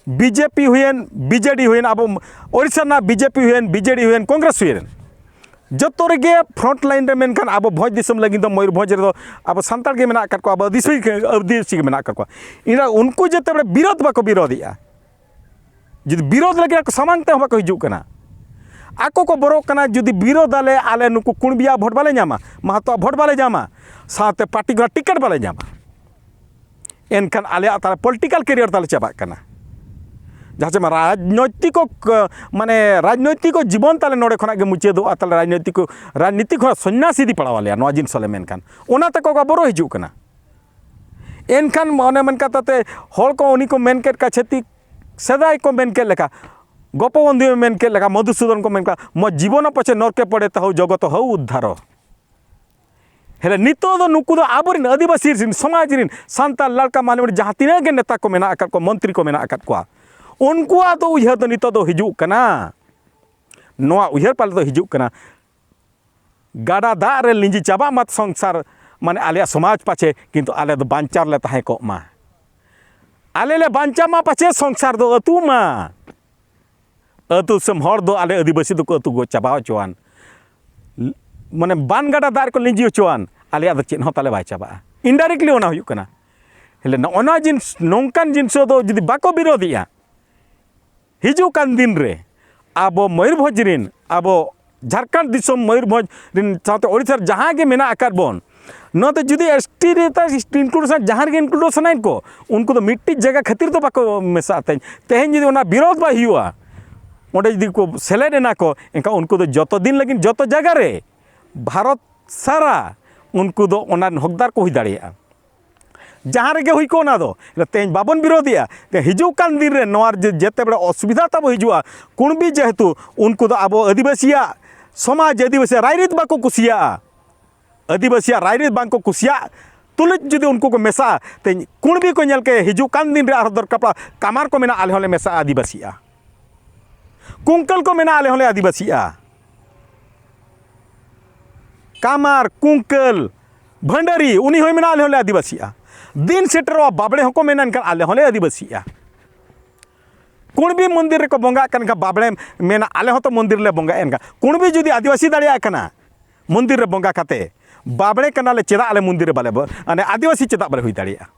ᱵᱤᱡᱮᱯᱤ ᱦᱩᱭᱮᱱ, ᱵᱤᱡᱮᱰᱤ ᱦᱩᱭᱮᱱ, ᱟᱵᱚ ᱳᱰᱤᱥᱟ ᱨᱮᱱᱟᱜ ᱵᱤᱡᱮᱯᱤ ᱦᱩᱭᱮᱱ, ᱵᱤᱡᱮᱰᱤ ᱦᱩᱭᱮᱱ, ᱠᱚᱝᱜᱨᱮᱥ ᱦᱩᱭᱮᱱ, ᱡᱚᱛᱚ ᱨᱮᱜᱮ front line ᱨᱮ ᱢᱮᱱᱠᱷᱟᱱ ᱟᱵᱚ ᱵᱷᱚᱸᱡᱽ ᱫᱤᱥᱚᱢ ᱞᱟᱹᱜᱤᱫ ᱫᱚ ᱢᱚᱭᱩᱨᱵᱷᱚᱸᱡᱽ ᱨᱮᱫᱚ ᱟᱵᱚ ᱥᱟᱱᱛᱟᱲ ᱜᱮ ᱢᱮᱱᱟᱜ ᱟᱠᱟᱫ ᱠᱚᱣᱟ, ᱟᱵᱚ ᱟᱹᱫᱤᱵᱟᱹᱥᱤ ᱜᱮ, ᱟᱹᱫᱤᱵᱟᱹᱥᱤ ᱜᱮ ᱢᱮᱱᱟᱜ ᱟᱠᱟᱫ ᱠᱚᱣᱟ᱾ ᱤᱱᱟᱹ ᱩᱱᱠᱩ ᱡᱮᱛᱮ ᱵᱮᱲᱟ ᱵᱤᱨᱳᱫᱷ ᱵᱟᱠᱚ ᱵᱤᱨᱳᱫᱷᱮᱜᱼᱟ, ᱡᱩᱫᱤ ᱵᱤᱨᱳᱫᱷ ᱞᱟᱹᱜᱤᱫ ᱟᱠᱚ ᱥᱟᱢᱟᱝ ᱛᱮᱦᱚᱸ ᱵᱟᱠᱚ ᱦᱤᱡᱩᱜ ᱠᱟᱱᱟ, ᱟᱠᱚ ᱠᱚ ᱵᱚᱨᱚᱜ ᱠᱟᱱᱟ, ᱡᱩᱫᱤ ᱵᱤᱨᱳᱫᱷ ᱟᱞᱮ, ᱟᱞᱮ ᱱᱩᱠᱩ ᱠᱩᱬᱵᱤᱭᱟᱜ ᱵᱷᱳᱴ ᱵᱟᱞᱮ ᱧᱟᱢᱟ, ᱢᱟᱦᱟᱛᱚᱣᱟᱜ ᱵᱷᱳᱴ ᱵᱟᱞᱮ ᱧᱟᱢᱟ, ᱥᱟᱶᱛᱮ ᱯᱟᱨᱴᱤ ᱠᱚᱣᱟᱜ ᱴᱤᱠᱤᱴ ᱵᱟᱞᱮ ᱧᱟᱢᱟ, ᱮᱱᱠᱷᱟᱱ ᱟᱞᱮᱭᱟᱜ ᱛᱟᱦᱞᱮ political career ᱛᱟᱞᱮ ᱪᱟᱵᱟᱜ ᱠᱟᱱᱟ᱾ ᱡᱟᱦᱟᱸ ᱪᱮ ᱨᱟᱡᱽᱱᱳᱭᱛᱤᱠ, ᱢᱟᱱᱮ ᱨᱟᱡᱽᱱᱳᱭᱛᱤᱠ ᱡᱤᱵᱚᱱ ᱛᱟᱞᱮ ᱱᱚᱰᱮ ᱠᱷᱚᱱᱟᱜ ᱜᱮ ᱢᱩᱪᱟᱹᱫᱚᱜᱼᱟ, ᱛᱟᱦᱞᱮ ᱨᱟᱡᱽᱱᱳᱭᱛᱤᱠ, ᱨᱟᱡᱽᱱᱤᱛᱤ ᱠᱷᱚᱱᱟᱜ ᱥᱚᱱᱱᱟᱥ ᱤᱫᱤ ᱯᱟᱲᱟᱣ ᱟᱞᱮᱭᱟ ᱱᱚᱣᱟ ᱡᱤᱱᱤᱥ ᱞᱮ ᱢᱮᱱᱠᱷᱟᱱ, ᱚᱱᱟ ᱛᱮᱠᱚ ᱵᱚᱨᱚ ᱦᱤᱡᱩᱜ ᱠᱟᱱᱟ᱾ ᱮᱱᱠᱷᱟᱱ ᱚᱱᱮ ᱢᱮᱱ ᱠᱟᱛᱷᱟ ᱛᱮ ᱦᱚᱲ ᱠᱚ ᱩᱱᱤ ᱠᱚ ᱢᱮᱱ ᱠᱮᱫ ᱠᱟ ᱪᱷᱟᱹᱛᱤᱠ, ᱥᱮᱫᱟᱭ ᱠᱚ ᱢᱮᱱ ᱠᱮᱫ ᱞᱮᱠᱟ, ᱜᱳᱯᱚᱵᱚᱱᱫᱷᱩᱭ ᱢᱮᱱ ᱠᱮᱫ ᱞᱮᱠᱟ, ᱢᱚᱫᱷᱩᱥᱩᱫᱚᱱ ᱠᱚ ᱢᱮᱱ ᱠᱮᱫ, "ᱢᱚ ᱡᱤᱵᱚᱱ ᱯᱟᱪᱷᱮ ᱱᱚᱨᱠᱮ ᱯᱚᱲᱮ ᱛᱟᱦᱚ ᱡᱚᱜᱚᱛ ᱦᱚ ᱩᱫᱽᱫᱷᱟᱨᱚ᱾" ᱦᱮᱸ, ᱱᱤᱛᱚᱜ ᱫᱚ ᱱᱩᱠᱩ ᱫᱚ ᱟᱵᱚᱨᱮᱱ ᱟᱹᱫᱤᱵᱟᱹᱥᱤ ᱨᱮᱱ, ᱥᱚᱢᱟᱡᱽ ᱨᱮᱱ, ᱥᱟᱱᱛᱟᱲ, ᱞᱟᱲᱠᱟ, ᱢᱟᱦᱞᱮ, ᱡᱟᱦᱟᱸ ᱛᱤᱱᱟᱹᱜ ᱜᱮ ᱱᱮᱛᱟ ᱠᱚ ᱢᱮᱱᱟᱜ ᱟᱠᱟᱫ ᱠᱚᱣᱟ, ᱢᱚᱱᱛᱨᱤ ᱠᱚ ᱢᱮᱱᱟᱜ ᱟᱠᱟᱫ ᱠᱚᱣᱟ, ᱩᱱᱠᱩᱣᱟᱜ ᱫᱚ ᱩᱭᱦᱟᱹᱨ ᱫᱚ ᱱᱤᱛᱚᱜ ᱫᱚ ᱦᱤᱡᱩᱜ ᱠᱟᱱᱟ, ᱱᱚᱣᱟ ᱩᱭᱦᱟᱹᱨ ᱯᱟᱞᱮ ᱫᱚ ᱦᱤᱡᱩᱜ ᱠᱟᱱᱟ, ᱜᱟᱰᱟ ᱫᱟᱜ ᱨᱮ ᱞᱤᱸᱡᱤ ᱪᱟᱵᱟᱜ ᱢᱟ ᱥᱚᱝᱥᱟᱨ, ᱢᱟᱱᱮ ᱟᱞᱮᱭᱟᱜ ᱥᱚᱢᱟᱡᱽ ᱯᱟᱪᱷᱮ, ᱠᱤᱱᱛᱩ ᱟᱞᱮ ᱫᱚ ᱵᱟᱧᱪᱟᱣ ᱞᱮ ᱛᱟᱦᱮᱸ ᱠᱚᱜ ᱢᱟ᱾ ᱟᱞᱮ ᱞᱮ ᱵᱟᱧᱪᱟᱣ ᱢᱟ ᱯᱟᱪᱷᱮ ᱥᱚᱝᱥᱟᱨ ᱫᱚ ᱟᱹᱛᱩᱜ ᱢᱟ᱾ ᱟᱹᱛᱩ ᱫᱤᱥᱚᱢ ᱦᱚᱲ ᱫᱚ ᱟᱞᱮ ᱟᱹᱫᱤᱵᱟᱹᱥᱤ ᱫᱚᱠᱚ ᱟᱹᱛᱩ ᱠᱚ ᱪᱟᱵᱟ ᱦᱚᱪᱚᱣᱟᱱ, ᱢᱟᱱᱮ ᱵᱟᱱ ᱜᱟᱰᱟ ᱫᱟᱜ ᱨᱮᱠᱚ ᱞᱤᱸᱡᱤ ᱦᱚᱪᱚᱣᱟᱱ, ᱟᱞᱮᱭᱟᱜ ᱫᱚ ᱪᱮᱫ ᱦᱚᱸ ᱛᱟᱞᱮ ᱵᱟᱭ ᱪᱟᱵᱟᱜᱼᱟ᱾ Indirectly ᱚᱱᱟ ᱦᱩᱭᱩᱜ ᱠᱟᱱᱟ᱾ ᱦᱮᱸ, ᱱᱚᱜᱼᱚ ᱱᱚᱣᱟ ᱡᱤᱱᱤᱥ, ᱱᱚᱝᱠᱟᱱ ᱡᱤᱱᱤᱥ ᱫᱚ ᱡᱩᱫᱤ ᱵᱟᱠᱚ ᱵᱤᱨᱳᱫᱷᱮᱜᱼᱟ, ᱦᱤᱡᱩᱜ ᱠᱟᱱ ᱫᱤᱱ ᱨᱮ ᱟᱵᱚ ᱢᱚᱭᱩᱨᱵᱷᱚᱸᱡᱽ ᱨᱮᱱ, ᱟᱵᱚ ᱡᱷᱟᱲᱠᱷᱚᱸᱰ ᱫᱤᱥᱚᱢ ᱢᱚᱭᱩᱨᱵᱷᱚᱸᱡᱽ ᱨᱮᱱ ᱥᱟᱶᱛᱮ ᱳᱰᱤᱥᱟ ᱨᱮ ᱡᱟᱦᱟᱸ ᱜᱮ ᱢᱮᱱᱟᱜ ᱟᱠᱟᱫ ᱵᱚᱱ, ᱱᱚᱣᱟ ᱫᱚ ᱡᱩᱫᱤ ST ᱨᱮ ᱛᱟ include ᱥᱟᱱᱟ, ᱡᱟᱦᱟᱸ ᱨᱮᱜᱮ include ᱥᱟᱱᱟᱭᱮᱫ ᱠᱚ, ᱩᱱᱠᱩ ᱫᱚ ᱢᱤᱫᱴᱤᱡ ᱡᱟᱭᱜᱟ ᱠᱷᱟᱹᱛᱤᱨ ᱫᱚ ᱵᱟᱠᱚ ᱢᱮᱥᱟᱜᱼᱟ᱾ ᱛᱮᱦᱮᱧ, ᱛᱮᱦᱮᱧ ᱡᱩᱫᱤ ᱚᱱᱟ ᱵᱤᱨᱳᱫᱷ ᱵᱟᱭ ᱦᱩᱭᱩᱜᱼᱟ, ᱚᱸᱰᱮ ᱡᱩᱫᱤ ᱠᱚ ᱥᱮᱞᱮᱫ ᱮᱱᱟ ᱠᱚ, ᱮᱱᱠᱷᱟᱱ ᱩᱱᱠᱩ ᱫᱚ ᱡᱚᱛᱚ ᱫᱤᱱ ᱞᱟᱹᱜᱤᱫ ᱡᱚᱛᱚ ᱡᱟᱭᱜᱟ ᱨᱮ ᱵᱷᱟᱨᱚᱛ ᱥᱟᱨᱟ ᱩᱱᱠᱩ ᱫᱚ ᱚᱱᱟ ᱨᱮᱱ ᱦᱚᱠᱫᱟᱨ ᱠᱚ ᱦᱩᱭ ᱫᱟᱲᱮᱭᱟᱜᱼᱟ᱾ ᱡᱟᱦᱟᱸ ᱨᱮᱜᱮ ᱦᱩᱭ ᱠᱚᱜ ᱚᱱᱟ ᱫᱚ, ᱛᱮᱦᱮᱧ ᱵᱟᱵᱚᱱ ᱵᱤᱨᱳᱫᱷᱮᱜᱼᱟ᱾ ᱛᱮ ᱦᱤᱡᱩᱜ ᱠᱟᱱ ᱫᱤᱱ ᱨᱮ ᱱᱚᱣᱟ ᱡᱮ, ᱡᱮᱛᱮ ᱵᱮᱲᱟ ᱚᱥᱩᱵᱤᱫᱷᱟ ᱛᱟᱵᱚ ᱦᱤᱡᱩᱜᱼᱟ, ᱠᱩᱬᱵᱤ ᱡᱮᱦᱮᱛᱩ ᱩᱱᱠᱩ ᱫᱚ ᱟᱵᱚ ᱟᱹᱫᱤᱵᱟᱹᱥᱤᱭᱟᱜ ᱥᱚᱢᱟᱡᱽ, ᱟᱹᱫᱤᱵᱟᱹᱥᱤᱭᱟᱜ ᱨᱟᱭᱨᱤᱛ ᱵᱟᱠᱚ ᱠᱩᱥᱤᱭᱟᱜᱼᱟ᱾ ᱟᱹᱫᱤᱵᱟᱹᱥᱤᱭᱟᱜ ᱨᱟᱭᱨᱤᱛ ᱵᱟᱝ ᱠᱚ ᱠᱩᱥᱤᱭᱟᱜ ᱛᱩᱞᱩᱡ ᱡᱩᱫᱤ ᱩᱱᱠᱩ ᱠᱚ ᱢᱮᱥᱟᱜᱼᱟ, ᱛᱮᱦᱮᱧ ᱠᱩᱬᱵᱤ ᱠᱚ ᱧᱮᱞ ᱠᱮ ᱦᱤᱡᱩᱜ ᱠᱟᱱ ᱫᱤᱱ ᱨᱮ ᱟᱨᱦᱚᱸ ᱫᱚᱨᱠᱟᱨ ᱯᱟᱲᱟᱜᱼᱟ, ᱠᱟᱢᱟᱨ ᱠᱚ ᱢᱮᱱᱟ, ᱟᱞᱮ ᱦᱚᱸᱞᱮ ᱢᱮᱥᱟᱜᱼᱟ ᱟᱹᱫᱤᱵᱟᱹᱥᱤᱜᱼᱟ᱾ ᱠᱩᱝᱠᱟᱹᱞ ᱠᱚ ᱢᱮᱱᱟ, ᱟᱞᱮ ᱦᱚᱸᱞᱮ ᱟᱹᱫᱤᱵᱟᱹᱥᱤᱜᱼᱟ᱾ ᱠᱟᱢᱟᱨ, ᱠᱩᱝᱠᱟᱹᱞ, ᱵᱷᱟᱹᱱᱰᱟᱹᱨᱤ, ᱩᱱᱤ ᱦᱚᱸᱭ ᱢᱮᱱᱟ ᱟᱞᱮ ᱦᱚᱸᱞᱮ ᱟᱹᱫᱤᱵᱟᱹᱥᱤᱜᱼᱟ᱾ ᱫᱤᱱ ᱥᱮᱴᱮᱨᱚᱜᱼᱟ, ᱵᱟᱵᱽᱲᱮ ᱦᱚᱸᱠᱚ ᱢᱮᱱᱟ ᱮᱱᱠᱷᱟᱱ ᱟᱞᱮ ᱦᱚᱸᱞᱮ ᱟᱹᱫᱤᱵᱟᱹᱥᱤᱜᱼᱟ᱾ ᱠᱩᱬᱵᱤ ᱢᱚᱱᱫᱤᱨ ᱨᱮᱠᱚ ᱵᱚᱸᱜᱟᱜ ᱠᱟᱱ ᱠᱷᱟᱱ ᱵᱟᱵᱽᱲᱮ ᱢᱮᱱᱟ ᱟᱞᱮ ᱦᱚᱸᱛᱚ ᱢᱚᱱᱫᱤᱨ ᱨᱮᱞᱮ ᱵᱚᱸᱜᱟᱜᱼᱟ᱾ ᱮᱱᱠᱷᱟᱱ ᱠᱩᱬᱵᱤ ᱡᱩᱫᱤ ᱟᱹᱫᱤᱵᱟᱹᱥᱤ ᱫᱟᱲᱮᱭᱟᱜ ᱠᱟᱱᱟ ᱢᱚᱱᱫᱤᱨ ᱨᱮ ᱵᱚᱸᱜᱟ ᱠᱟᱛᱮ, ᱵᱟᱵᱽᱲᱮ ᱠᱟᱱᱟᱞᱮ, ᱪᱮᱫᱟᱜ ᱟᱞᱮ ᱢᱚᱱᱫᱤᱨ ᱨᱮ ᱵᱟᱞᱮ ᱵᱚ-, ᱢᱟᱱᱮ ᱟᱹᱫᱤᱵᱟᱹᱥᱤ ᱪᱮᱫᱟᱜ ᱵᱟᱞᱮ ᱦᱩᱭ ᱫᱟᱲᱮᱭᱟᱜᱼᱟ?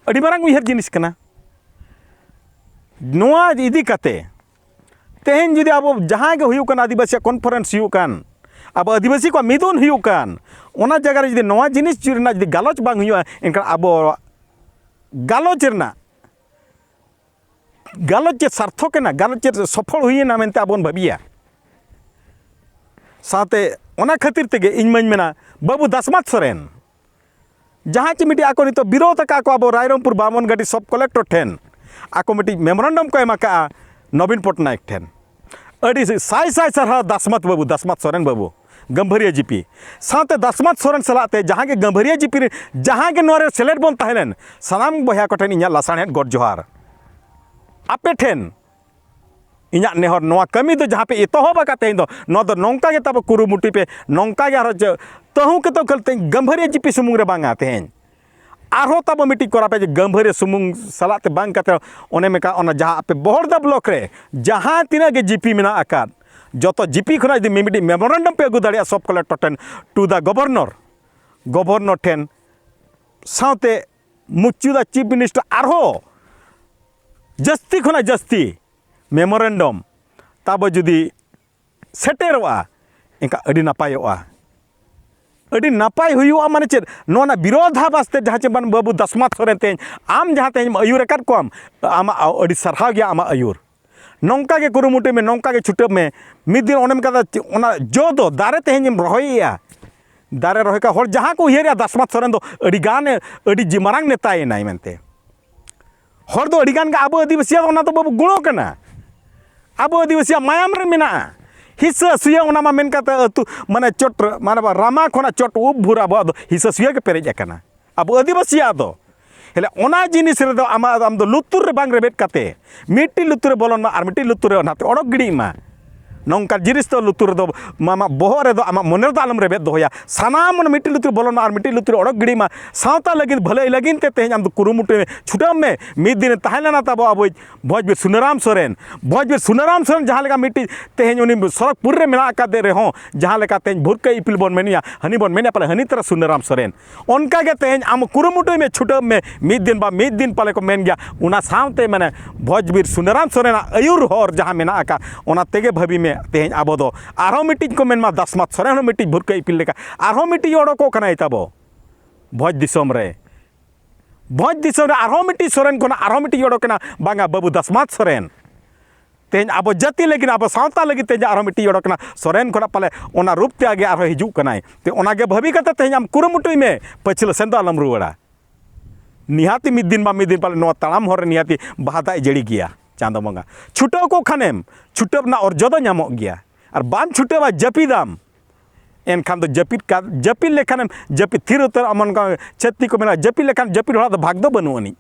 ᱟᱹᱰᱤ ᱢᱟᱨᱟᱝ ᱩᱭᱦᱟᱹᱨ ᱡᱤᱱᱤᱥ ᱠᱟᱱᱟ᱾ ᱱᱚᱣᱟ ᱤᱫᱤ ᱠᱟᱛᱮ ᱛᱮᱦᱮᱧ ᱡᱩᱫᱤ ᱟᱵᱚ ᱡᱟᱦᱟᱸᱭ ᱜᱮ ᱦᱩᱭᱩᱜ ᱠᱟᱱ, ᱟᱹᱫᱤᱵᱟᱹᱥᱤᱭᱟᱜ conference ᱦᱩᱭᱩᱜ ᱠᱟᱱ, ᱟᱵᱚ ᱟᱹᱫᱤᱵᱟᱹᱥᱤ ᱠᱚᱣᱟᱜ ᱢᱤᱫᱩᱱ ᱦᱩᱭᱩᱜ ᱠᱟᱱ, ᱚᱱᱟ ᱡᱟᱭᱜᱟ ᱨᱮ ᱡᱩᱫᱤ ᱱᱚᱣᱟ ᱡᱤᱱᱤᱥ ᱨᱮᱱᱟᱜ ᱡᱩᱫᱤ ᱜᱟᱞᱚᱪ ᱵᱟᱝ ᱦᱩᱭᱩᱜᱼᱟ, ᱮᱱᱠᱷᱟᱱ ᱟᱵᱚ ᱜᱟᱞᱚᱪ ᱨᱮᱱᱟᱜ, ᱜᱟᱞᱚᱪ ᱪᱮᱫ ᱥᱟᱨᱛᱷᱚᱠ ᱮᱱᱟ, ᱜᱟᱞᱚᱪ ᱪᱮᱫ ᱥᱚᱯᱷᱚᱞ ᱦᱩᱭᱮᱱᱟ ᱢᱮᱱᱛᱮ ᱟᱵᱚ ᱵᱚᱱ ᱵᱷᱟᱹᱵᱤᱭᱟ᱾ ᱥᱟᱶᱛᱮ ᱚᱱᱟ ᱠᱷᱟᱹᱛᱤᱨ ᱛᱮᱜᱮ ᱤᱧ ᱢᱟᱧ ᱢᱮᱱᱟ, ᱵᱟᱹᱵᱩ ᱫᱟᱥᱢᱟᱛ ᱥᱚᱨᱮᱱ, ᱡᱟᱦᱟᱸ ᱪᱮ ᱢᱤᱫᱴᱤᱡ ᱟᱠᱚ ᱱᱤᱛᱚᱜ ᱵᱤᱨᱳᱫᱷ ᱟᱠᱟᱫ ᱠᱚ ᱟᱵᱚ ᱨᱟᱭᱨᱚᱝᱯᱩᱨ ᱵᱟᱢᱚᱱᱜᱷᱟᱴᱤ sub collector ᱴᱷᱮᱱ, ᱟᱠᱚ ᱢᱤᱫᱴᱤᱡ memorandum ᱠᱚ ᱮᱢ ᱟᱠᱟᱫᱼᱟ ᱱᱚᱵᱤᱱ ᱯᱚᱴᱱᱟᱭᱮᱠ ᱴᱷᱮᱱ᱾ ᱟᱹᱰᱤ ᱥᱟᱭ ᱥᱟᱭ ᱥᱟᱨᱦᱟᱣ ᱫᱟᱥᱢᱟᱛ ᱵᱟᱹᱵᱩ, ᱫᱟᱥᱢᱟᱛ ᱥᱚᱨᱮᱱ ᱵᱟᱹᱵᱩ, ᱜᱟᱹᱢᱵᱷᱟᱹᱨᱤᱭᱟᱹ ᱡᱤᱯᱤ᱾ ᱥᱟᱶᱛᱮ ᱫᱟᱥᱢᱟᱛ ᱥᱚᱨᱮᱱ ᱥᱟᱞᱟᱜ ᱛᱮ ᱡᱟᱦᱟᱸ ᱜᱮ ᱜᱟᱹᱢᱵᱷᱟᱹᱨᱤᱭᱟᱹ ᱡᱤᱯᱤ ᱨᱮ ᱡᱟᱦᱟᱸ ᱜᱮ ᱱᱚᱣᱟ ᱨᱮ ᱥᱮᱞᱮᱫ ᱵᱚᱱ ᱛᱟᱦᱮᱸ ᱞᱮᱱ, ᱥᱟᱱᱟᱢ ᱵᱚᱭᱦᱟ ᱠᱚᱴᱷᱮᱱ ᱤᱧᱟᱹᱜ ᱞᱟᱥᱟᱲᱦᱮᱫ ᱜᱚᱰ ᱡᱚᱦᱟᱨ᱾ ᱟᱯᱮ ᱴᱷᱮᱱ ᱤᱧᱟᱹᱜ ᱱᱮᱦᱚᱨ, ᱱᱚᱣᱟ ᱠᱟᱹᱢᱤ ᱫᱚ ᱡᱟᱦᱟᱸ ᱯᱮ ᱮᱛᱚᱦᱚᱵ ᱟᱠᱟᱫ ᱛᱮᱦᱮᱧ ᱫᱚ, ᱱᱚᱣᱟ ᱫᱚ ᱱᱚᱝᱠᱟ ᱜᱮ ᱛᱟᱵᱚ ᱠᱩᱨᱩᱢᱩᱴᱩᱭ ᱯᱮ, ᱱᱚᱝᱠᱟ ᱜᱮ ᱟᱨᱦᱚᱸ ᱪᱮ-, ᱛᱟᱹᱦᱩ ᱠᱮᱛᱚ ᱠᱷᱟᱹᱞ ᱛᱮᱦᱮᱧ ᱜᱟᱹᱢᱵᱷᱟᱹᱨᱤᱭᱟᱹ ᱡᱤᱯᱤ ᱥᱩᱢᱩᱝ ᱨᱮ ᱵᱟᱝᱟ, ᱛᱮᱦᱮᱧ ᱟᱨᱦᱚᱸ ᱛᱟᱵᱚ ᱢᱤᱫᱴᱤᱡ ᱠᱚᱨᱟᱣ ᱯᱮ ᱡᱮ ᱜᱟᱹᱢᱵᱷᱟᱹᱨᱤᱭᱟᱹ ᱥᱩᱢᱩᱝ ᱥᱟᱞᱟᱜ ᱛᱮ ᱵᱟᱝ ᱠᱟᱛᱮ, ᱚᱱᱮ ᱢᱮᱠᱟ ᱚᱱᱟ ᱡᱟᱦᱟᱸ ᱟᱯᱮ ᱵᱚᱦᱚᱲᱫᱟ block ᱨᱮ ᱡᱟᱦᱟᱸ ᱛᱤᱱᱟᱹᱜ ᱜᱮ ᱡᱤᱯᱤ ᱢᱮᱱᱟᱜ ᱟᱠᱟᱫ, ᱡᱚᱛᱚ ᱡᱤᱯᱤ ᱠᱷᱚᱱᱟᱜ ᱡᱩᱫᱤ ᱢᱤᱢᱤᱫᱴᱤᱡ memorandum ᱯᱮ ᱟᱹᱜᱩ ᱫᱟᱲᱮᱭᱟᱜᱼᱟ sub collector ᱴᱷᱮᱱ to the governor, governor ᱴᱷᱮᱱ, ᱥᱟᱶᱛᱮ ᱢᱩᱪᱟᱹᱫᱟ chief minister ᱟᱨᱦᱚᱸ ᱡᱟᱹᱥᱛᱤ ᱠᱷᱚᱱᱟᱜ ᱡᱟᱹᱥᱛᱤ memorandum ᱛᱟᱵᱚ ᱡᱩᱫᱤ ᱥᱮᱴᱮᱨᱚᱜᱼᱟ, ᱮᱱᱠᱷᱟᱱ ᱟᱹᱰᱤ ᱱᱟᱯᱟᱭᱚᱜᱼᱟ᱾ ᱟᱹᱰᱤ ᱱᱟᱯᱟᱭ ᱦᱩᱭᱩᱜᱼᱟ᱾ ᱢᱟᱱᱮ ᱪᱮᱫ, ᱱᱚᱣᱟ ᱨᱮᱱᱟᱜ ᱵᱤᱨᱳᱫᱷᱟᱵᱟᱥ ᱛᱮ ᱡᱟᱦᱟᱸ ᱪᱮ ᱵᱟᱹᱵᱩ ᱫᱟᱥᱢᱟᱛ ᱥᱚᱨᱮᱱ ᱛᱮᱦᱮᱧ, ᱟᱢ ᱡᱟᱦᱟᱸ ᱛᱮᱦᱮᱧ ᱮᱢ ᱟᱹᱭᱩᱨ ᱟᱠᱟᱫ ᱠᱚᱣᱟᱢ, ᱟᱢᱟᱜ ᱟᱹᱰᱤ ᱥᱟᱨᱦᱟᱣ ᱜᱮᱭᱟ ᱟᱢᱟᱜ ᱟᱹᱭᱩᱨ᱾ ᱱᱚᱝᱠᱟ ᱜᱮ ᱠᱩᱨᱩᱢᱩᱴᱩᱭ ᱢᱮ, ᱱᱚᱝᱠᱟ ᱜᱮ ᱪᱷᱩᱴᱟᱹᱜ ᱢᱮ᱾ ᱢᱤᱫ ᱫᱤᱱ ᱚᱱᱮᱢ ᱠᱟᱫᱟ, ᱚᱱᱟ ᱡᱚ ᱫᱚ ᱫᱟᱨᱮ ᱛᱮᱦᱮᱧ ᱮᱢ ᱨᱚᱦᱚᱭᱮᱜᱼᱟ, ᱫᱟᱨᱮ ᱨᱚᱦᱚᱭ ᱠᱟᱜ ᱦᱚᱲ ᱡᱟᱦᱟᱸ ᱠᱚ ᱩᱭᱦᱟᱹᱨᱮᱜᱼᱟ, ᱫᱟᱥᱢᱟᱛ ᱥᱚᱨᱮᱱ ᱫᱚ ᱟᱹᱰᱤ ᱜᱟᱱ, ᱟᱹᱰᱤ ᱡᱤ-, ᱢᱟᱨᱟᱝ ᱱᱮᱛᱟᱭᱮᱱᱟᱭ ᱢᱮᱱᱛᱮ᱾ ᱦᱚᱲ ᱫᱚ ᱟᱹᱰᱤ ᱜᱟᱱ ᱜᱮ ᱟᱵᱚ ᱟᱹᱫᱤᱵᱟᱹᱥᱤᱭᱟᱜ ᱚᱱᱟ ᱫᱚ ᱵᱟᱵᱚ ᱜᱩᱬᱚ ᱠᱟᱱᱟ᱾ ᱟᱵᱚ ᱟᱹᱫᱤᱵᱟᱹᱥᱤᱭᱟᱜ ᱢᱟᱭᱟᱢ ᱨᱮ ᱢᱮᱱᱟᱜᱼᱟ᱾ ᱦᱤᱥᱟᱹ ᱥᱩᱭᱟᱹ ᱚᱱᱟ ᱢᱟ ᱢᱮᱱ ᱠᱟᱛᱮ ᱟᱹᱛᱩ, ᱢᱟᱱᱮ ᱪᱚᱴ, ᱢᱟᱱᱮ ᱨᱟᱢᱟ ᱠᱷᱚᱱᱟᱜ ᱪᱚᱴ ᱩᱵ ᱵᱷᱩᱨ ᱟᱵᱚᱣᱟᱜ ᱫᱚ ᱦᱤᱥᱟᱹ ᱥᱩᱭᱟᱹ ᱜᱮ ᱯᱮᱨᱮᱡ ᱟᱠᱟᱱᱟ᱾ ᱟᱵᱚ ᱟᱹᱫᱤᱵᱟᱹᱥᱤᱭᱟᱜ ᱫᱚ᱾ ᱦᱮᱞᱮ ᱚᱱᱟ ᱡᱤᱱᱤᱥ ᱨᱮᱫᱚ ᱟᱢᱟᱜ, ᱟᱢ ᱫᱚ ᱞᱩᱛᱩᱨ ᱨᱮ ᱵᱟᱝ ᱨᱮᱵᱮᱫ ᱠᱟᱛᱮ, ᱢᱤᱫᱴᱤᱡ ᱞᱩᱛᱩᱨ ᱨᱮ ᱵᱚᱞᱚᱱ ᱢᱟ ᱟᱨ ᱢᱤᱫᱴᱤᱡ ᱞᱩᱛᱩᱨ ᱨᱮ ᱚᱱᱟᱛᱮ ᱚᱰᱚᱠ ᱜᱤᱰᱤᱜ ᱢᱟ᱾ ᱱᱚᱝᱠᱟ ᱡᱤᱱᱤᱥ ᱫᱚ ᱞᱩᱛᱩᱨ ᱨᱮᱫᱚ, ᱟᱢᱟᱜ ᱵᱚᱦᱚᱜ ᱨᱮᱫᱚ, ᱟᱢᱟᱜ ᱢᱚᱱᱮ ᱨᱮᱫᱚ ᱟᱞᱚᱢ ᱨᱮᱵᱮᱫ ᱫᱚᱦᱚᱭᱟ᱾ ᱥᱟᱱᱟᱢ ᱚᱱᱟ ᱢᱤᱫᱴᱤᱡ ᱞᱩᱛᱩᱨ ᱚᱰᱚᱠ ᱜᱤᱰᱤ ᱢᱟ, ᱥᱟᱶᱛᱟ ᱞᱟᱹᱜᱤᱫ, ᱵᱷᱟᱹᱞᱟᱹᱭ ᱞᱟᱹᱜᱤᱫ ᱛᱮ ᱛᱮᱦᱮᱧ ᱟᱢ ᱫᱚ ᱠᱩᱨᱩᱢᱩᱴᱩᱭ ᱢᱮ, ᱪᱷᱩᱴᱟᱹᱜ ᱢᱮ᱾ ᱢᱤᱫ ᱫᱤᱱᱮ ᱛᱟᱦᱮᱸ ᱞᱮᱱᱟ ᱛᱟᱵᱚ ᱟᱵᱚᱭᱤᱡ ᱵᱷᱚᱸᱡᱽᱵᱤᱨ ᱥᱩᱱᱟᱹᱨᱟᱢ ᱥᱚᱨᱮᱱ᱾ ᱵᱷᱚᱸᱡᱽᱵᱤᱨ ᱥᱩᱱᱟᱹᱨᱟᱢ ᱥᱚᱨᱮᱱ ᱡᱟᱦᱟᱸ ᱞᱮᱠᱟ ᱢᱤᱫᱴᱤᱡ ᱛᱮᱦᱮᱧ ᱩᱱᱤ ᱥᱚᱲᱚᱠ ᱯᱩᱨᱤ ᱨᱮ ᱢᱮᱱᱟᱜ ᱟᱠᱟᱫᱮ ᱨᱮᱦᱚᱸ, ᱡᱟᱦᱟᱸ ᱞᱮᱠᱟ ᱛᱮᱦᱮᱧ ᱵᱷᱩᱨᱠᱟᱹ ᱤᱯᱤᱞ ᱵᱚᱱ ᱢᱮᱱᱮᱭᱟ, ᱦᱟᱹᱱᱤ ᱵᱚᱱ ᱢᱮᱱᱮᱭᱟ ᱯᱟᱞᱮ ᱦᱟᱹᱱᱤ ᱛᱟᱨᱟ ᱥᱩᱱᱟᱹᱨᱟᱢ ᱥᱚᱨᱮᱱ᱾ ᱚᱱᱠᱟ ᱜᱮ ᱛᱮᱦᱮᱧ ᱟᱢ ᱠᱩᱨᱩᱢᱩᱴᱩᱭ ᱢᱮ, ᱪᱷᱩᱴᱟᱹᱜ ᱢᱮ, ᱢᱤᱫ ᱫᱤᱱ ᱵᱟ ᱢᱤᱫ ᱫᱤᱱ ᱯᱟᱞᱮ ᱠᱚ ᱢᱮᱱ ᱜᱮᱭᱟ᱾ ᱚᱱᱟ ᱥᱟᱶᱛᱮ ᱢᱟᱱᱮ ᱵᱷᱚᱸᱡᱽᱵᱤᱨ ᱥᱩᱱᱟᱹᱨᱟᱢ ᱥᱚᱨᱮᱱᱟᱜ ᱟᱹᱭᱩᱨ ᱦᱚᱨ ᱡᱟᱦᱟᱸ ᱢᱮᱱᱟᱜ ᱟᱠᱟᱫ, ᱚᱱᱟ ᱛᱮᱜᱮ ᱵᱷᱟᱹᱵᱤ ᱢᱮ᱾ ᱛᱮᱦᱮᱧ ᱟᱵᱚ ᱫᱚ ᱟᱨᱦᱚᱸ ᱢᱤᱫᱴᱤᱡ ᱠᱚ ᱢᱮᱱ ᱢᱟ, ᱫᱟᱥᱢᱟᱛ ᱥᱚᱨᱮᱱ ᱦᱚᱸ ᱢᱤᱫᱴᱤᱡ ᱵᱷᱩᱨᱠᱟᱹ ᱤᱯᱤᱞ ᱞᱮᱠᱟ ᱟᱨᱦᱚᱸ ᱢᱤᱫᱴᱤᱡ ᱚᱰᱚᱠᱚᱜ ᱠᱟᱱᱟᱭ ᱛᱟᱵᱚ ᱵᱷᱚᱸᱡᱽ ᱫᱤᱥᱚᱢ ᱨᱮ᱾ ᱵᱷᱚᱸᱡᱽ ᱫᱤᱥᱚᱢ ᱨᱮ ᱟᱨᱦᱚᱸ ᱢᱤᱫᱴᱤᱡ ᱥᱚᱨᱮᱱ ᱠᱷᱚᱱᱟᱜ ᱟᱨᱦᱚᱸ ᱢᱤᱫᱴᱤᱡ ᱚᱰᱚᱠ ᱮᱱᱟ, ᱵᱟᱝᱟ ᱵᱟᱹᱵᱩ ᱫᱟᱥᱢᱟᱛ ᱥᱚᱨᱮᱱ᱾ ᱛᱮᱦᱮᱧ ᱟᱵᱚ ᱡᱟᱹᱛᱤ ᱞᱟᱹᱜᱤᱫ, ᱟᱵᱚ ᱥᱟᱶᱛᱟ ᱞᱟᱹᱜᱤᱫ ᱛᱮᱦᱮᱧ ᱟᱨᱦᱚᱸ ᱢᱤᱫᱴᱤᱡ ᱚᱰᱚᱠ ᱮᱱᱟ ᱥᱚᱨᱮᱱ ᱠᱷᱚᱱᱟᱜ, ᱯᱟᱞᱮ ᱚᱱᱟ ᱨᱩᱯ ᱛᱮ ᱟᱜᱮ ᱟᱨᱦᱚᱸ ᱦᱤᱡᱩᱜ ᱠᱟᱱᱟᱭ᱾ ᱛᱮ ᱚᱱᱟᱜᱮ ᱵᱷᱟᱹᱵᱤ ᱠᱟᱛᱮ ᱛᱮᱦᱮᱧ ᱟᱢ ᱠᱩᱨᱩᱢᱩᱴᱩᱭ ᱢᱮ, ᱯᱟᱹᱪᱷᱞᱟᱹ ᱥᱮᱱ ᱫᱚ ᱟᱞᱚᱢ ᱨᱩᱣᱟᱹᱲᱟ᱾ ᱱᱤᱦᱟᱹᱛᱤ ᱢᱤᱫ ᱫᱤᱱ ᱵᱟ ᱢᱤᱫ ᱫᱤᱱ ᱯᱟᱞᱮ ᱱᱚᱣᱟ ᱛᱟᱲᱟᱢ ᱦᱚᱨ ᱨᱮ ᱱᱤᱦᱟᱹᱛᱤ ᱵᱟᱦᱟ ᱫᱟᱜ ᱮ ᱡᱟᱹᱲᱤ ᱜᱮᱭᱟ ᱪᱟᱸᱫᱚ ᱵᱚᱸᱜᱟ᱾ ᱪᱷᱩᱴᱟᱹᱣ ᱠᱚᱜ ᱠᱷᱟᱱᱮᱢ, ᱪᱷᱩᱴᱟᱹᱣ ᱨᱮᱱᱟᱜ ᱚᱨᱡᱚ ᱫᱚ ᱧᱟᱢᱚᱜ ᱜᱮᱭᱟ᱾ ᱟᱨ ᱵᱟᱢ ᱪᱷᱩᱴᱟᱹᱣᱟ, ᱡᱟᱹᱯᱤᱫᱟᱢ, ᱮᱱᱠᱷᱟᱱ ᱫᱚ ᱡᱟᱹᱯᱤᱫ ᱠᱟ-, ᱡᱟᱹᱯᱤᱫ ᱞᱮᱠᱷᱟᱱᱮᱢ ᱡᱟᱹᱯᱤᱫ ᱛᱷᱤᱨ ᱩᱛᱟᱹᱨᱚᱜᱼᱟ᱾ ᱚᱱᱠᱟ ᱪᱷᱟᱹᱛᱤᱠ ᱠᱚ ᱢᱮᱱᱟ, ᱡᱟᱹᱯᱤᱫ ᱞᱮᱠᱷᱟᱱ ᱡᱟᱹᱯᱤᱫ ᱦᱚᱲᱟᱜ ᱫᱚ ᱵᱷᱟᱜᱽ ᱫᱚ ᱵᱟᱹᱱᱩᱜ ᱟᱹᱱᱤᱡ᱾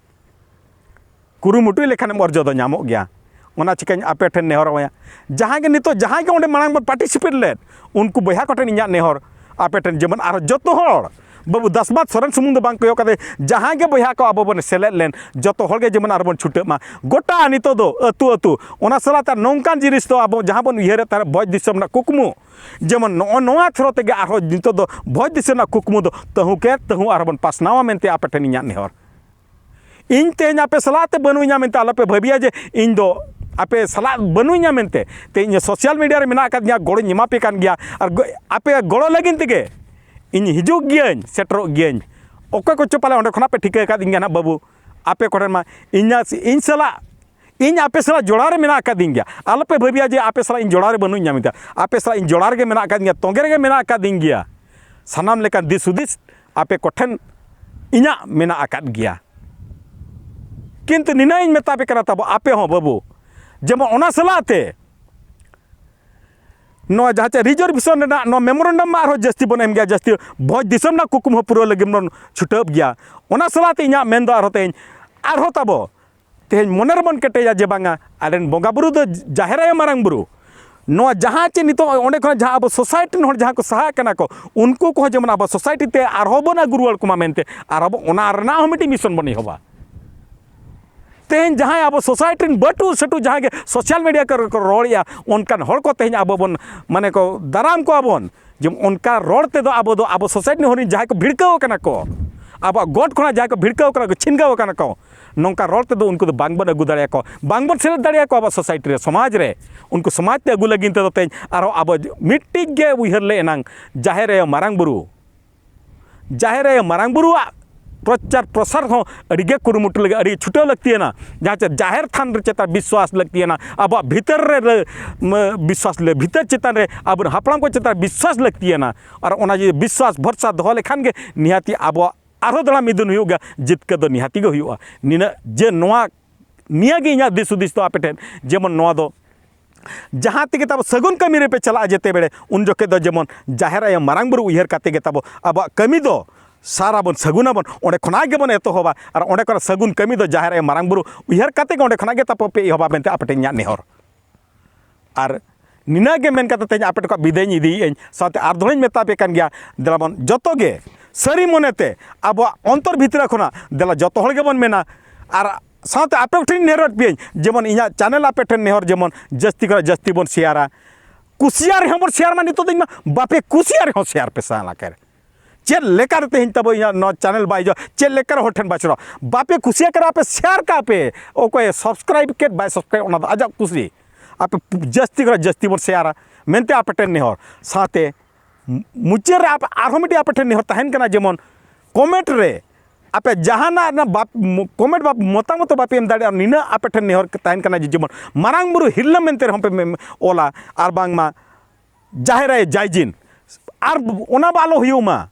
ᱠᱩᱨᱩᱢᱩᱴᱩᱭ ᱞᱮᱠᱷᱟᱱᱮᱢ ᱚᱨᱡᱚ ᱫᱚ ᱧᱟᱢᱚᱜ ᱜᱮᱭᱟ᱾ ᱚᱱᱟ ᱪᱤᱠᱟᱹᱧ ᱟᱯᱮ ᱴᱷᱮᱱ ᱱᱮᱦᱚᱨᱚᱜᱼᱟ, ᱡᱟᱦᱟᱸᱭ ᱜᱮ ᱱᱤᱛᱚᱜ, ᱡᱟᱦᱟᱸᱭ ᱜᱮ ᱚᱸᱰᱮ ᱢᱟᱲᱟᱝ ᱵᱚᱱ ᱯᱟᱨᱴᱤᱥᱤᱯᱮᱴ ᱞᱮᱫ, ᱩᱱᱠᱩ ᱵᱚᱭᱦᱟ ᱠᱚᱴᱷᱮᱱ ᱤᱧᱟᱹᱜ ᱱᱮᱦᱚᱨ, ᱟᱯᱮ ᱴᱷᱮᱱ ᱡᱮᱢᱚᱱ ᱟᱨᱦᱚᱸ ᱡᱚᱛᱚ ᱦᱚᱲ, ᱵᱟᱹᱵᱩ ᱫᱟᱥᱢᱟᱛ ᱥᱚᱨᱮᱱ ᱥᱩᱢᱩᱝ ᱫᱚ ᱵᱟᱝ ᱠᱚᱭᱚᱜ ᱠᱟᱛᱮ, ᱡᱟᱦᱟᱸᱭ ᱜᱮ ᱵᱚᱭᱦᱟ ᱠᱚ ᱟᱵᱚ ᱵᱚᱱ ᱥᱮᱞᱮᱫ ᱞᱮᱱ, ᱡᱚᱛᱚ ᱦᱚᱲ ᱜᱮ ᱡᱮᱢᱚᱱ ᱟᱨᱦᱚᱸ ᱵᱚᱱ ᱪᱷᱩᱴᱟᱹᱜ ᱢᱟ ᱜᱚᱴᱟ ᱱᱤᱛᱚᱜ ᱫᱚ ᱟᱹᱛᱩ ᱟᱹᱛᱩ᱾ ᱚᱱᱟ ᱥᱟᱞᱟᱜ ᱛᱮ ᱱᱚᱝᱠᱟᱱ ᱡᱤᱱᱤᱥ ᱫᱚ ᱟᱵᱚ ᱡᱟᱦᱟᱸ ᱵᱚᱱ ᱩᱭᱦᱟᱹᱨᱮᱫ ᱛᱟᱦᱮᱸᱫ ᱵᱷᱚᱸᱡᱽ ᱫᱤᱥᱚᱢ ᱨᱮᱱᱟᱜ ᱠᱩᱠᱢᱩ, ᱡᱮᱢᱚᱱ ᱱᱚᱜᱼᱚ ᱱᱚᱣᱟ ᱛᱷᱨᱚ ᱛᱮᱜᱮ ᱟᱨᱦᱚᱸ ᱱᱤᱛᱚᱜ ᱫᱚ ᱵᱷᱚᱸᱡᱽ ᱫᱤᱥᱚᱢ ᱨᱮᱱᱟᱜ ᱠᱩᱠᱢᱩ ᱫᱚ ᱛᱟᱹᱦᱩ ᱠᱮ ᱛᱟᱹᱦᱩ ᱟᱨᱦᱚᱸ ᱵᱚᱱ ᱯᱟᱥᱱᱟᱣᱟ ᱢᱮᱱᱛᱮ ᱟᱯᱮ ᱴᱷᱮᱱ ᱤᱧᱟᱹᱜ ᱱᱮᱦᱚᱨ᱾ ᱤᱧ ᱛᱮᱦᱮᱧ ᱟᱯᱮ ᱥᱟᱞᱟᱜ ᱛᱮ ᱵᱟᱹᱱᱩᱧᱟ ᱢᱮᱱᱛᱮ ᱟᱞᱚᱯᱮ ᱵᱷᱟᱹᱵᱤᱭᱟ ᱡᱮ ᱤᱧ ᱫᱚ ᱟᱯᱮ ᱥᱟᱞᱟᱜ ᱵᱟᱹᱱᱩᱧᱟ ᱢᱮᱱᱛᱮ᱾ ᱛᱮᱦᱮᱧ ᱥᱳᱥᱟᱞ ᱢᱤᱰᱤᱭᱟ ᱨᱮ ᱢᱮᱱᱟᱜ ᱟᱠᱟᱫᱤᱧᱟ, ᱜᱚᱲᱚᱧ ᱮᱢᱟ ᱯᱮ ᱠᱟᱱ ᱜᱮᱭᱟ᱾ ᱟᱨ ᱜᱚ-, ᱟᱯᱮᱭᱟᱜ ᱜᱚᱲᱚ ᱞᱟᱹᱜᱤᱫ ᱛᱮᱜᱮ ᱤᱧ ᱦᱤᱡᱩᱜ ᱜᱤᱭᱟᱹᱧ, ᱥᱮᱴᱮᱨᱚᱜ ᱜᱤᱭᱟᱹᱧ᱾ ᱚᱠᱚᱭ ᱠᱚᱪᱚ ᱯᱟᱞᱮ ᱚᱸᱰᱮ ᱠᱷᱚᱱᱟᱜ ᱯᱮ ᱴᱷᱤᱠᱟᱹ ᱟᱠᱟᱫᱤᱧ ᱜᱮᱭᱟ ᱱᱟᱦᱟᱜ ᱵᱟᱹᱵᱩ, ᱟᱯᱮ ᱠᱚᱨᱮᱱ ᱢᱟ ᱤᱧᱟᱹᱜ, ᱤᱧ ᱥᱟᱞᱟᱜ, ᱤᱧ ᱟᱯᱮ ᱥᱟᱞᱟᱜ ᱡᱚᱲᱟᱣ ᱨᱮ ᱢᱮᱱᱟᱜ ᱟᱠᱟᱫᱤᱧ ᱜᱮᱭᱟ᱾ ᱟᱞᱚᱯᱮ ᱵᱷᱟᱹᱵᱤᱭᱟ ᱡᱮ ᱟᱯᱮ ᱥᱟᱞᱟᱜ ᱤᱧ ᱡᱚᱲᱟᱣ ᱨᱮ ᱵᱟᱹᱱᱩᱧᱟ ᱢᱮᱱᱛᱮ᱾ ᱟᱯᱮ ᱥᱟᱞᱟᱜ ᱤᱧ ᱡᱚᱲᱟᱣ ᱨᱮᱜᱮ ᱢᱮᱱᱟᱜ ᱟᱠᱟᱫᱤᱧ ᱜᱮᱭᱟ, ᱛᱚᱸᱜᱮ ᱨᱮᱜᱮ ᱢᱮᱱᱟᱜ ᱟᱠᱟᱫᱤᱧ ᱜᱮᱭᱟ᱾ ᱥᱟᱱᱟᱢ ᱞᱮᱠᱟᱱ ᱫᱤᱥ ᱦᱩᱫᱤᱥ ᱟᱯᱮ ᱠᱚᱴᱷᱮᱱ ᱤᱧᱟᱹᱜ ᱢᱮᱱᱟᱜ ᱟᱠᱟᱫ ᱜᱮᱭᱟ᱾ ᱠᱤᱱᱛᱩ ᱱᱤᱱᱟᱹᱜ ᱤᱧ ᱢᱮᱛᱟ ᱯᱮ ᱠᱟᱱᱟ ᱛᱟᱵᱚ, ᱟᱯᱮ ᱦᱚᱸ ᱵᱟᱹᱵᱩ, ᱡᱮᱢᱚᱱ ᱚᱱᱟ ᱥᱟᱞᱟᱜ ᱛᱮ ᱱᱚᱣᱟ ᱡᱟᱦᱟᱸ ᱪᱮ ᱨᱤᱡᱟᱨᱵᱷᱮᱥᱚᱱ ᱨᱮᱱᱟᱜ ᱱᱚᱣᱟ ᱢᱮᱢᱳᱨᱮᱱᱰᱟᱢ ᱢᱟ ᱟᱨᱦᱚᱸ ᱡᱟᱹᱥᱛᱤ ᱵᱚᱱ ᱮᱢ ᱜᱮᱭᱟ, ᱡᱟᱹᱥᱛᱤ ᱵᱷᱚᱸᱡᱽ ᱫᱤᱥᱚᱢ ᱨᱮᱱᱟᱜ ᱠᱩᱠᱢᱩ ᱦᱚᱸ ᱯᱩᱨᱟᱹᱣ ᱞᱟᱹᱜᱤᱫ ᱵᱚᱱ ᱪᱷᱩᱴᱟᱹᱣ ᱜᱮᱭᱟ᱾ ᱚᱱᱟ ᱥᱟᱞᱟᱜ ᱛᱮ ᱤᱧᱟᱹᱜ ᱢᱮᱱ ᱫᱚ ᱟᱨᱦᱚᱸ ᱛᱮᱦᱮᱧ, ᱟᱨᱦᱚᱸ ᱛᱟᱵᱚ ᱛᱮᱦᱮᱧ ᱢᱚᱱᱮ ᱨᱮᱵᱚᱱ ᱠᱮᱴᱮᱡᱟ ᱡᱮ ᱵᱟᱝᱟ, ᱟᱞᱮᱨᱮᱱ ᱵᱚᱸᱜᱟ ᱵᱩᱨᱩ ᱫᱚ ᱡᱟᱦᱮᱨ ᱟᱭᱳ ᱢᱟᱨᱟᱝ ᱵᱩᱨᱩ, ᱱᱚᱣᱟ ᱡᱟᱦᱟᱸ ᱪᱮ ᱱᱤᱛᱚᱜ ᱚᱸᱰᱮ ᱠᱷᱚᱱᱟᱜ ᱡᱟᱦᱟᱸ ᱟᱵᱚ ᱥᱳᱥᱟᱭᱴᱤ ᱨᱮᱱ ᱦᱚᱲ ᱡᱟᱦᱟᱸ ᱠᱚ ᱥᱟᱦᱟᱜ ᱠᱟᱱᱟ ᱠᱚ, ᱩᱱᱠᱩ ᱠᱚᱦᱚᱸ ᱡᱮᱢᱚᱱ ᱟᱵᱚ ᱥᱳᱥᱟᱭᱴᱤ ᱛᱮ ᱟᱨᱦᱚᱸ ᱵᱚᱱ ᱟᱹᱜᱩ ᱨᱩᱣᱟᱹᱲ ᱠᱚᱢᱟ ᱢᱮᱱᱛᱮ, ᱟᱨᱦᱚᱸ ᱵᱚᱱ ᱚᱱᱟ ᱨᱮᱱᱟᱜ ᱦᱚᱸ ᱢᱤᱫᱴᱤᱡ ᱢᱤᱥᱚᱱ ᱵᱚᱱ ᱮᱦᱚᱵᱟ᱾ ᱛᱮᱦᱮᱧ ᱡᱟᱦᱟᱸᱭ ᱟᱵᱚ ᱥᱳᱥᱟᱭᱴᱤ ᱨᱮᱱ ᱵᱟᱹᱴᱩ ᱥᱟᱹᱴᱩ ᱡᱟᱦᱟᱸᱭ ᱜᱮ ᱥᱳᱥᱟᱞ ᱢᱤᱰᱤᱭᱟ ᱠᱚᱨᱮ ᱠᱚ ᱨᱚᱲᱮᱜᱼᱟ, ᱚᱱᱠᱟᱱ ᱦᱚᱲ ᱠᱚ ᱛᱮᱦᱮᱧ ᱟᱵᱚ ᱵᱚᱱ, ᱢᱟᱱᱮ, ᱠᱚ ᱫᱟᱨᱟᱢ ᱠᱚᱣᱟ ᱵᱚᱱ, ᱡᱮ ᱚᱱᱠᱟ ᱨᱚᱲ ᱛᱮᱫᱚ ᱟᱵᱚ ᱫᱚ ᱟᱵᱚ ᱥᱳᱥᱟᱭᱴᱤ ᱨᱮᱱ ᱦᱚᱲ ᱨᱮᱱ ᱡᱟᱦᱟᱸᱭ ᱠᱚ ᱵᱷᱤᱲᱠᱟᱹᱣ ᱟᱠᱟᱱᱟ ᱠᱚ, ᱟᱵᱚᱣᱟᱜ ᱜᱚᱰ ᱠᱷᱚᱱᱟᱜ ᱡᱟᱦᱟᱸᱭ ᱠᱚ ᱵᱷᱤᱲᱠᱟᱹᱣ ᱟᱠᱟᱱᱟ ᱠᱚ, ᱪᱷᱤᱱᱜᱟᱹᱣ ᱟᱠᱟᱱᱟ ᱠᱚ, ᱱᱚᱝᱠᱟ ᱨᱚᱲ ᱛᱮᱫᱚ ᱩᱱᱠᱩ ᱫᱚ ᱵᱟᱝᱵᱚᱱ ᱟᱹᱜᱩ ᱫᱟᱲᱮᱭᱟᱠᱚᱣᱟ, ᱵᱟᱝᱵᱚᱱ ᱥᱮᱞᱮᱫ ᱫᱟᱲᱮᱭᱟᱠᱚᱣᱟ ᱟᱵᱚᱣᱟᱜ ᱥᱳᱥᱟᱭᱴᱤ ᱨᱮ, ᱥᱚᱢᱟᱡᱽ ᱨᱮ᱾ ᱩᱱᱠᱩ ᱥᱚᱢᱟᱡᱽ ᱛᱮ ᱟᱹᱜᱩ ᱞᱟᱹᱜᱤᱫ ᱛᱮᱫᱚ ᱛᱮᱦᱮᱧ ᱟᱨᱦᱚᱸ ᱟᱵᱚ ᱢᱤᱫᱴᱤᱡ ᱜᱮ ᱩᱭᱦᱟᱹᱨ ᱞᱮ ᱮᱱᱟᱝ, ᱡᱟᱦᱮᱨ ᱟᱭᱳ ᱢᱟᱨᱟᱝ ᱵᱩᱨᱩ, ᱡᱟᱦᱮᱨ ᱟᱭᱳ ᱢᱟᱨᱟᱝ ᱵᱩᱨᱩᱣᱟᱜ ᱯᱨᱚᱪᱟᱨ ᱯᱨᱚᱥᱟᱨ ᱦᱚᱸ ᱟᱹᱰᱤᱜᱮ ᱠᱩᱨᱩᱢᱩᱴᱩ ᱞᱟᱹᱜᱤᱫ ᱟᱹᱰᱤ ᱪᱷᱩᱴᱟᱹᱣ ᱞᱟᱹᱠᱛᱤᱭᱟᱱᱟ᱾ ᱡᱟᱦᱟᱸ ᱪᱮ ᱡᱟᱦᱮᱨ ᱛᱷᱟᱱ ᱨᱮ ᱪᱮᱛᱟᱱ ᱵᱤᱥᱣᱟᱥ ᱞᱟᱹᱠᱛᱤᱭᱟᱱᱟ, ᱟᱵᱚᱣᱟᱜ ᱵᱷᱤᱛᱟᱹᱨ ᱨᱮ ᱨᱮ, ᱢ, ᱵᱤᱥᱣᱟᱥ ᱞᱮ, ᱵᱷᱤᱛᱟᱹᱨ ᱪᱮᱛᱟᱱ ᱨᱮ ᱟᱵᱚᱨᱮᱱ ᱦᱟᱯᱲᱟᱢ ᱠᱚ ᱪᱮᱛᱟᱱ ᱵᱤᱥᱣᱟᱥ ᱞᱟᱹᱠᱛᱤᱭᱟᱱᱟ᱾ ᱟᱨ ᱚᱱᱟ ᱡᱩᱫᱤ ᱵᱤᱥᱣᱟᱥ ᱵᱷᱚᱨᱥᱟ ᱫᱚᱦᱚ ᱞᱮᱠᱷᱟᱱ ᱜᱮ ᱱᱤᱦᱟᱹᱛᱤ ᱟᱵᱚᱣᱟᱜ ᱟᱨᱦᱚᱸ ᱫᱟᱲᱟ ᱢᱤᱫᱩᱱ ᱦᱩᱭᱩᱜ ᱜᱮᱭᱟ, ᱡᱤᱛᱠᱟᱹᱨ ᱫᱚ ᱱᱤᱦᱟᱹᱛᱤ ᱜᱮ ᱦᱩᱭᱩᱜᱼᱟ᱾ ᱱᱤᱱᱟᱹᱜ ᱡᱮ ᱱᱚᱣᱟ, ᱱᱤᱭᱟᱹ ᱜᱮ ᱤᱧᱟᱹᱜ ᱫᱤᱥ ᱦᱩᱫᱤᱥ ᱫᱚ ᱟᱯᱮ ᱴᱷᱮᱱ, ᱡᱮᱢᱚᱱ ᱱᱚᱣᱟ ᱫᱚ ᱡᱟᱦᱟᱸ ᱛᱮᱜᱮ ᱛᱟᱵᱚ ᱥᱟᱹᱜᱩᱱ ᱠᱟᱹᱢᱤ ᱨᱮᱯᱮ ᱪᱟᱞᱟᱜᱼᱟ ᱡᱮᱛᱮ ᱵᱮᱲᱮ, ᱩᱱ ᱡᱚᱠᱷᱮᱡ ᱫᱚ ᱡᱮᱢᱚᱱ ᱡᱟᱦᱮᱨ ᱟᱭᱳ ᱢᱟᱨᱟᱝ ᱵᱩᱨᱩ ᱩᱭᱦᱟᱹᱨ ᱠᱟᱛᱮ ᱜᱮ ᱛᱟᱵᱚ ᱟᱵᱚᱣᱟᱜ ᱠᱟᱹᱢᱤ ᱫᱚ ᱥᱟᱨᱟᱵᱚᱱ, ᱥᱟᱹᱜᱩᱱᱟᱵᱚᱱ, ᱚᱸᱰᱮ ᱠᱷᱚᱱᱟᱜ ᱜᱮᱵᱚᱱ ᱮᱛᱚᱦᱚᱵᱟ᱾ ᱟᱨ ᱚᱸᱰᱮ ᱠᱷᱚᱱᱟᱜ ᱥᱟᱹᱜᱩᱱ ᱠᱟᱹᱢᱤ ᱫᱚ ᱡᱟᱦᱮᱨ ᱟᱭᱳ ᱢᱟᱨᱟᱝ ᱵᱩᱨᱩ ᱩᱭᱦᱟᱹᱨ ᱠᱟᱛᱮ ᱜᱮ ᱚᱸᱰᱮ ᱠᱷᱚᱱᱟᱜ ᱜᱮ ᱛᱟᱵᱚ ᱯᱮ ᱮᱦᱚᱵᱟ ᱢᱮᱱᱛᱮ ᱟᱯᱮ ᱴᱷᱮᱱ ᱤᱧᱟᱹᱜ ᱱᱮᱦᱚᱨ᱾ ᱟᱨ ᱱᱤᱱᱟᱹᱜ ᱜᱮ ᱢᱮᱱ ᱠᱟᱛᱮ ᱛᱮᱦᱮᱧ ᱟᱯᱮ ᱴᱷᱮᱱ ᱠᱷᱚᱱ ᱵᱤᱫᱟᱹᱭ ᱤᱧ ᱤᱫᱤᱭᱮᱫ ᱟᱹᱧ᱾ ᱥᱟᱶᱛᱮ ᱟᱨ ᱫᱚᱲᱦᱟᱧ ᱢᱮᱛᱟ ᱯᱮ ᱠᱟᱱ ᱜᱮᱭᱟ, ᱫᱮᱞᱟ ᱵᱚᱱ ᱡᱚᱛᱚ ᱜᱮ ᱥᱟᱹᱨᱤ ᱢᱚᱱᱮᱛᱮ ᱟᱵᱚᱣᱟᱜ ᱚᱱᱛᱚᱨ ᱵᱷᱤᱛᱨᱤ ᱠᱷᱚᱱᱟᱜ ᱫᱮᱞᱟ ᱡᱚᱛᱚ ᱦᱚᱲ ᱜᱮᱵᱚᱱ ᱢᱮᱱᱟ᱾ ᱟᱨ ᱥᱟᱶᱛᱮ ᱟᱯᱮ ᱠᱚᱴᱷᱮᱱ ᱱᱮᱦᱚᱨ ᱯᱮᱭᱟᱹᱧ, ᱡᱮᱢᱚᱱ ᱤᱧᱟᱹᱜ ᱪᱮᱱᱮᱞ ᱟᱯᱮ ᱴᱷᱮᱱ ᱱᱮᱦᱚᱨ, ᱡᱮᱢᱚᱱ ᱡᱟᱹᱥᱛᱤ ᱠᱷᱚᱱᱟᱜ ᱡᱟᱹᱥᱛᱤ ᱵᱚᱱ ᱥᱮᱭᱟᱨᱟ᱾ ᱠᱩᱥᱤᱭᱟᱜ ᱨᱮᱦᱚᱸ ᱵᱚᱱ ᱥᱮᱭᱟᱨ ᱢᱟ, ᱱᱤᱛᱚᱜ ᱫᱚ ᱤᱧ ᱢᱟ ᱵᱟᱯᱮ ᱠᱩᱥᱤᱭᱟᱜ ᱨᱮᱦᱚᱸ ᱥᱮᱭᱟᱨ ᱯᱮ ᱥᱟᱱᱟ ᱠᱟᱱ᱾ ᱪᱮᱫ ᱞᱮᱠᱟᱨᱮ ᱛᱮᱦᱮᱧ ᱛᱟᱵᱚ ᱤᱧᱟᱹᱜ ᱱᱚᱣᱟ ᱪᱮᱱᱮᱞ ᱵᱟᱭ ᱦᱤᱡᱩᱜᱼᱟ, ᱪᱮᱫ ᱞᱮᱠᱟᱨᱮ ᱦᱚᱲ ᱴᱷᱮᱱ ᱵᱟᱭ ᱥᱮᱴᱮᱨᱚᱜᱼᱟ? ᱵᱟᱯᱮ ᱠᱩᱥᱤᱭᱟᱜ ᱠᱟᱱᱟ, ᱟᱯᱮ ᱥᱮᱭᱟᱨ ᱠᱟᱜ ᱯᱮ᱾ ᱚᱠᱚᱭ ᱥᱟᱵᱥᱠᱨᱟᱭᱤᱵ ᱠᱮᱫ ᱵᱟᱭ ᱥᱟᱵᱥᱠᱨᱟᱭᱤᱵ, ᱚᱱᱟ ᱫᱚ ᱟᱡᱟᱜ ᱠᱩᱥᱤ᱾ ᱟᱯᱮ ᱡᱟᱹᱥᱛᱤ ᱠᱷᱚᱱᱟᱜ ᱡᱟᱹᱥᱛᱤ ᱵᱚᱱ ᱥᱮᱭᱟᱨᱟ ᱢᱮᱱᱛᱮ ᱟᱯᱮ ᱴᱷᱮᱱ ᱱᱮᱦᱚᱨ᱾ ᱥᱟᱶᱛᱮ ᱢᱩᱪᱟᱹᱫ ᱨᱮ ᱟᱯᱮ, ᱟᱨᱦᱚᱸ ᱢᱤᱫᱴᱤᱡ ᱟᱯᱮ ᱴᱷᱮᱱ ᱱᱮᱦᱚᱨ ᱛᱟᱦᱮᱱ ᱠᱟᱱᱟ, ᱡᱮᱢᱚᱱ ᱠᱚᱢᱮᱱᱴ ᱨᱮ ᱟᱯᱮ ᱡᱟᱦᱟᱱᱟᱜ ᱨᱮᱱᱟᱜ ᱵᱟᱯ-, ᱢᱚ-, ᱠᱚᱢᱮᱱᱴ ᱵᱟᱯ-, ᱢᱚᱛᱟᱢᱚᱛ ᱵᱟᱯᱮ ᱮᱢ ᱫᱟᱲᱮᱭᱟᱜᱼᱟ, ᱱᱤᱱᱟᱹᱜ ᱟᱯᱮ ᱴᱷᱮᱱ ᱱᱮᱦᱚᱨ ᱛᱟᱦᱮᱱ ᱠᱟᱱᱟ ᱡᱮ ᱡᱮᱢᱚᱱ ᱢᱟᱨᱟᱝ ᱵᱩᱨᱩ ᱦᱤᱨᱞᱟᱹ ᱢᱮᱱᱛᱮ ᱨᱮᱦᱚᱸ ᱯᱮ ᱢᱮ-, ᱚᱞᱟ, ᱟᱨ ᱵᱟᱝᱢᱟ ᱡᱟᱦᱮᱨ ᱟᱭᱳ ᱡᱟᱭᱡᱤᱱ, ᱟᱨ ᱚᱱᱟ ᱵᱟ ᱟᱞᱚ ᱦᱩᱭᱩᱜ ᱢᱟ,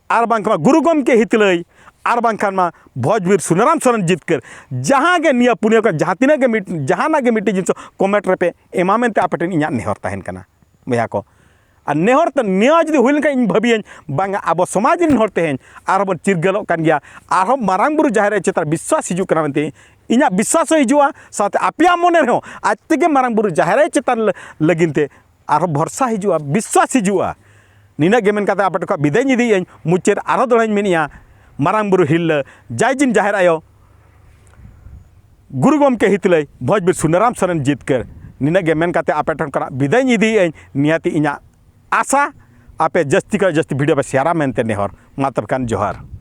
ᱟᱨ ᱵᱟᱝᱠᱷᱟᱱ ᱢᱟ ᱜᱩᱨᱩ ᱜᱚᱢᱠᱮ ᱦᱤᱛᱞᱟᱹᱭ, ᱟᱨ ᱵᱟᱝᱠᱷᱟᱱ ᱢᱟ ᱵᱷᱚᱡᱽᱵᱤᱨ ᱥᱩᱱᱟᱨᱟᱢ ᱥᱚᱨᱮᱱ ᱡᱤᱛᱠᱟᱹᱨ, ᱡᱟᱦᱟᱸ ᱜᱮ ᱱᱤᱭᱟᱹ ᱯᱩᱱᱭᱟᱹ ᱠᱚ ᱡᱟᱦᱟᱸ ᱛᱤᱱᱟᱹᱜ ᱜᱮ ᱢᱤᱫ, ᱡᱟᱦᱟᱱᱟᱜ ᱜᱮ ᱢᱤᱫᱴᱤᱡ ᱡᱤᱱᱤᱥ ᱠᱚᱢᱮᱱᱴ ᱨᱮᱯᱮ ᱮᱢᱟ ᱢᱮᱱᱛᱮ ᱟᱯᱮ ᱴᱷᱮᱱ ᱤᱧᱟᱹᱜ ᱱᱮᱦᱚᱨ ᱛᱟᱦᱮᱱ ᱠᱟᱱᱟ ᱵᱚᱭᱦᱟ ᱠᱚ᱾ ᱟᱨ ᱱᱮᱦᱚᱨ ᱛᱮ ᱱᱤᱭᱟᱹ ᱡᱩᱫᱤ ᱦᱩᱭ ᱞᱮᱱᱠᱷᱟᱱ ᱤᱧ ᱵᱷᱟᱹᱵᱤᱭᱟᱹᱧ ᱵᱟᱝᱟ ᱟᱵᱚ ᱥᱚᱢᱟᱡᱽ ᱨᱮᱱ ᱦᱚᱲ ᱛᱮᱦᱮᱧ ᱟᱨᱦᱚᱸ ᱵᱚᱱ ᱪᱤᱨᱜᱟᱹᱞᱚᱜ ᱠᱟᱱ ᱜᱮᱭᱟ, ᱟᱨᱦᱚᱸ ᱢᱟᱨᱟᱝ ᱵᱩᱨᱩ ᱡᱟᱦᱮᱨ ᱟᱭᱳ ᱪᱮᱛᱟᱱ ᱵᱤᱥᱣᱟᱥ ᱦᱤᱡᱩᱜ ᱠᱟᱱᱟ ᱢᱮᱱᱛᱮ ᱤᱧᱟᱹᱜ ᱵᱤᱥᱥᱟᱥ ᱦᱚᱸ ᱦᱤᱡᱩᱜᱼᱟ, ᱥᱟᱶᱛᱮ ᱟᱯᱮᱭᱟᱜ ᱢᱚᱱᱮ ᱨᱮᱦᱚᱸ ᱟᱡ ᱛᱮᱜᱮ ᱢᱟᱨᱟᱝ ᱵᱩᱨᱩ ᱡᱟᱦᱮᱨ ᱟᱭᱳ ᱪᱮᱛᱟᱱ ᱞᱟ-, ᱞᱟᱹᱜᱤᱫ ᱛᱮ ᱟᱨᱦᱚᱸ ᱵᱷᱚᱨᱥᱟ ᱦᱤᱡᱩᱜᱼᱟ, ᱵᱤᱥᱥᱟᱥ ᱦᱤᱡᱩᱜᱼᱟ᱾ ᱱᱤᱱᱟᱹᱜ ᱜᱮ ᱢᱮᱱ ᱠᱟᱛᱮ ᱟᱯᱮ ᱴᱷᱮᱱ ᱠᱷᱚᱱ ᱵᱤᱫᱟᱹᱭ ᱤᱧ ᱤᱫᱤᱭᱮᱫ ᱟᱹᱧ᱾ ᱢᱩᱪᱟᱹᱫ ᱟᱨᱦᱚᱸ ᱫᱚᱲᱦᱟᱧ ᱢᱮᱱᱮᱫᱼᱟ, ᱢᱟᱨᱟᱝ ᱵᱩᱨᱩ ᱦᱤᱨᱞᱟᱹ, ᱡᱟᱭ ᱡᱤᱱ ᱡᱟᱦᱮᱨ ᱟᱭᱳ, ᱜᱩᱨᱩ ᱜᱚᱢᱠᱮ ᱦᱤᱛᱞᱟᱹᱭ, ᱵᱷᱚᱸᱡᱽ ᱵᱤᱨ ᱥᱩᱱᱟᱹᱨᱟᱢ ᱥᱚᱨᱮᱱ ᱡᱤᱛᱠᱟᱹᱨ᱾ ᱱᱤᱱᱟᱹᱜ ᱜᱮ ᱢᱮᱱ ᱠᱟᱛᱮ ᱟᱯᱮ ᱴᱷᱮᱱ ᱠᱷᱚᱱᱟᱜ ᱵᱤᱫᱟᱹᱭ ᱤᱧ ᱤᱫᱤᱭᱮᱫ ᱟᱹᱧ᱾ ᱱᱤᱭᱟᱹᱛᱤ ᱤᱧᱟᱹᱜ ᱟᱥᱟ, ᱟᱯᱮ ᱡᱟᱹᱥᱛᱤ ᱠᱷᱚᱱ ᱡᱟᱹᱥᱛᱤ video ᱯᱮ ᱥᱮᱭᱟᱨᱟ ᱢᱮᱱᱛᱮ ᱱᱮᱦᱚᱨ᱾ ᱢᱟ ᱛᱚᱵᱮ ᱠᱷᱟᱱ ᱡᱚᱦᱟᱨ᱾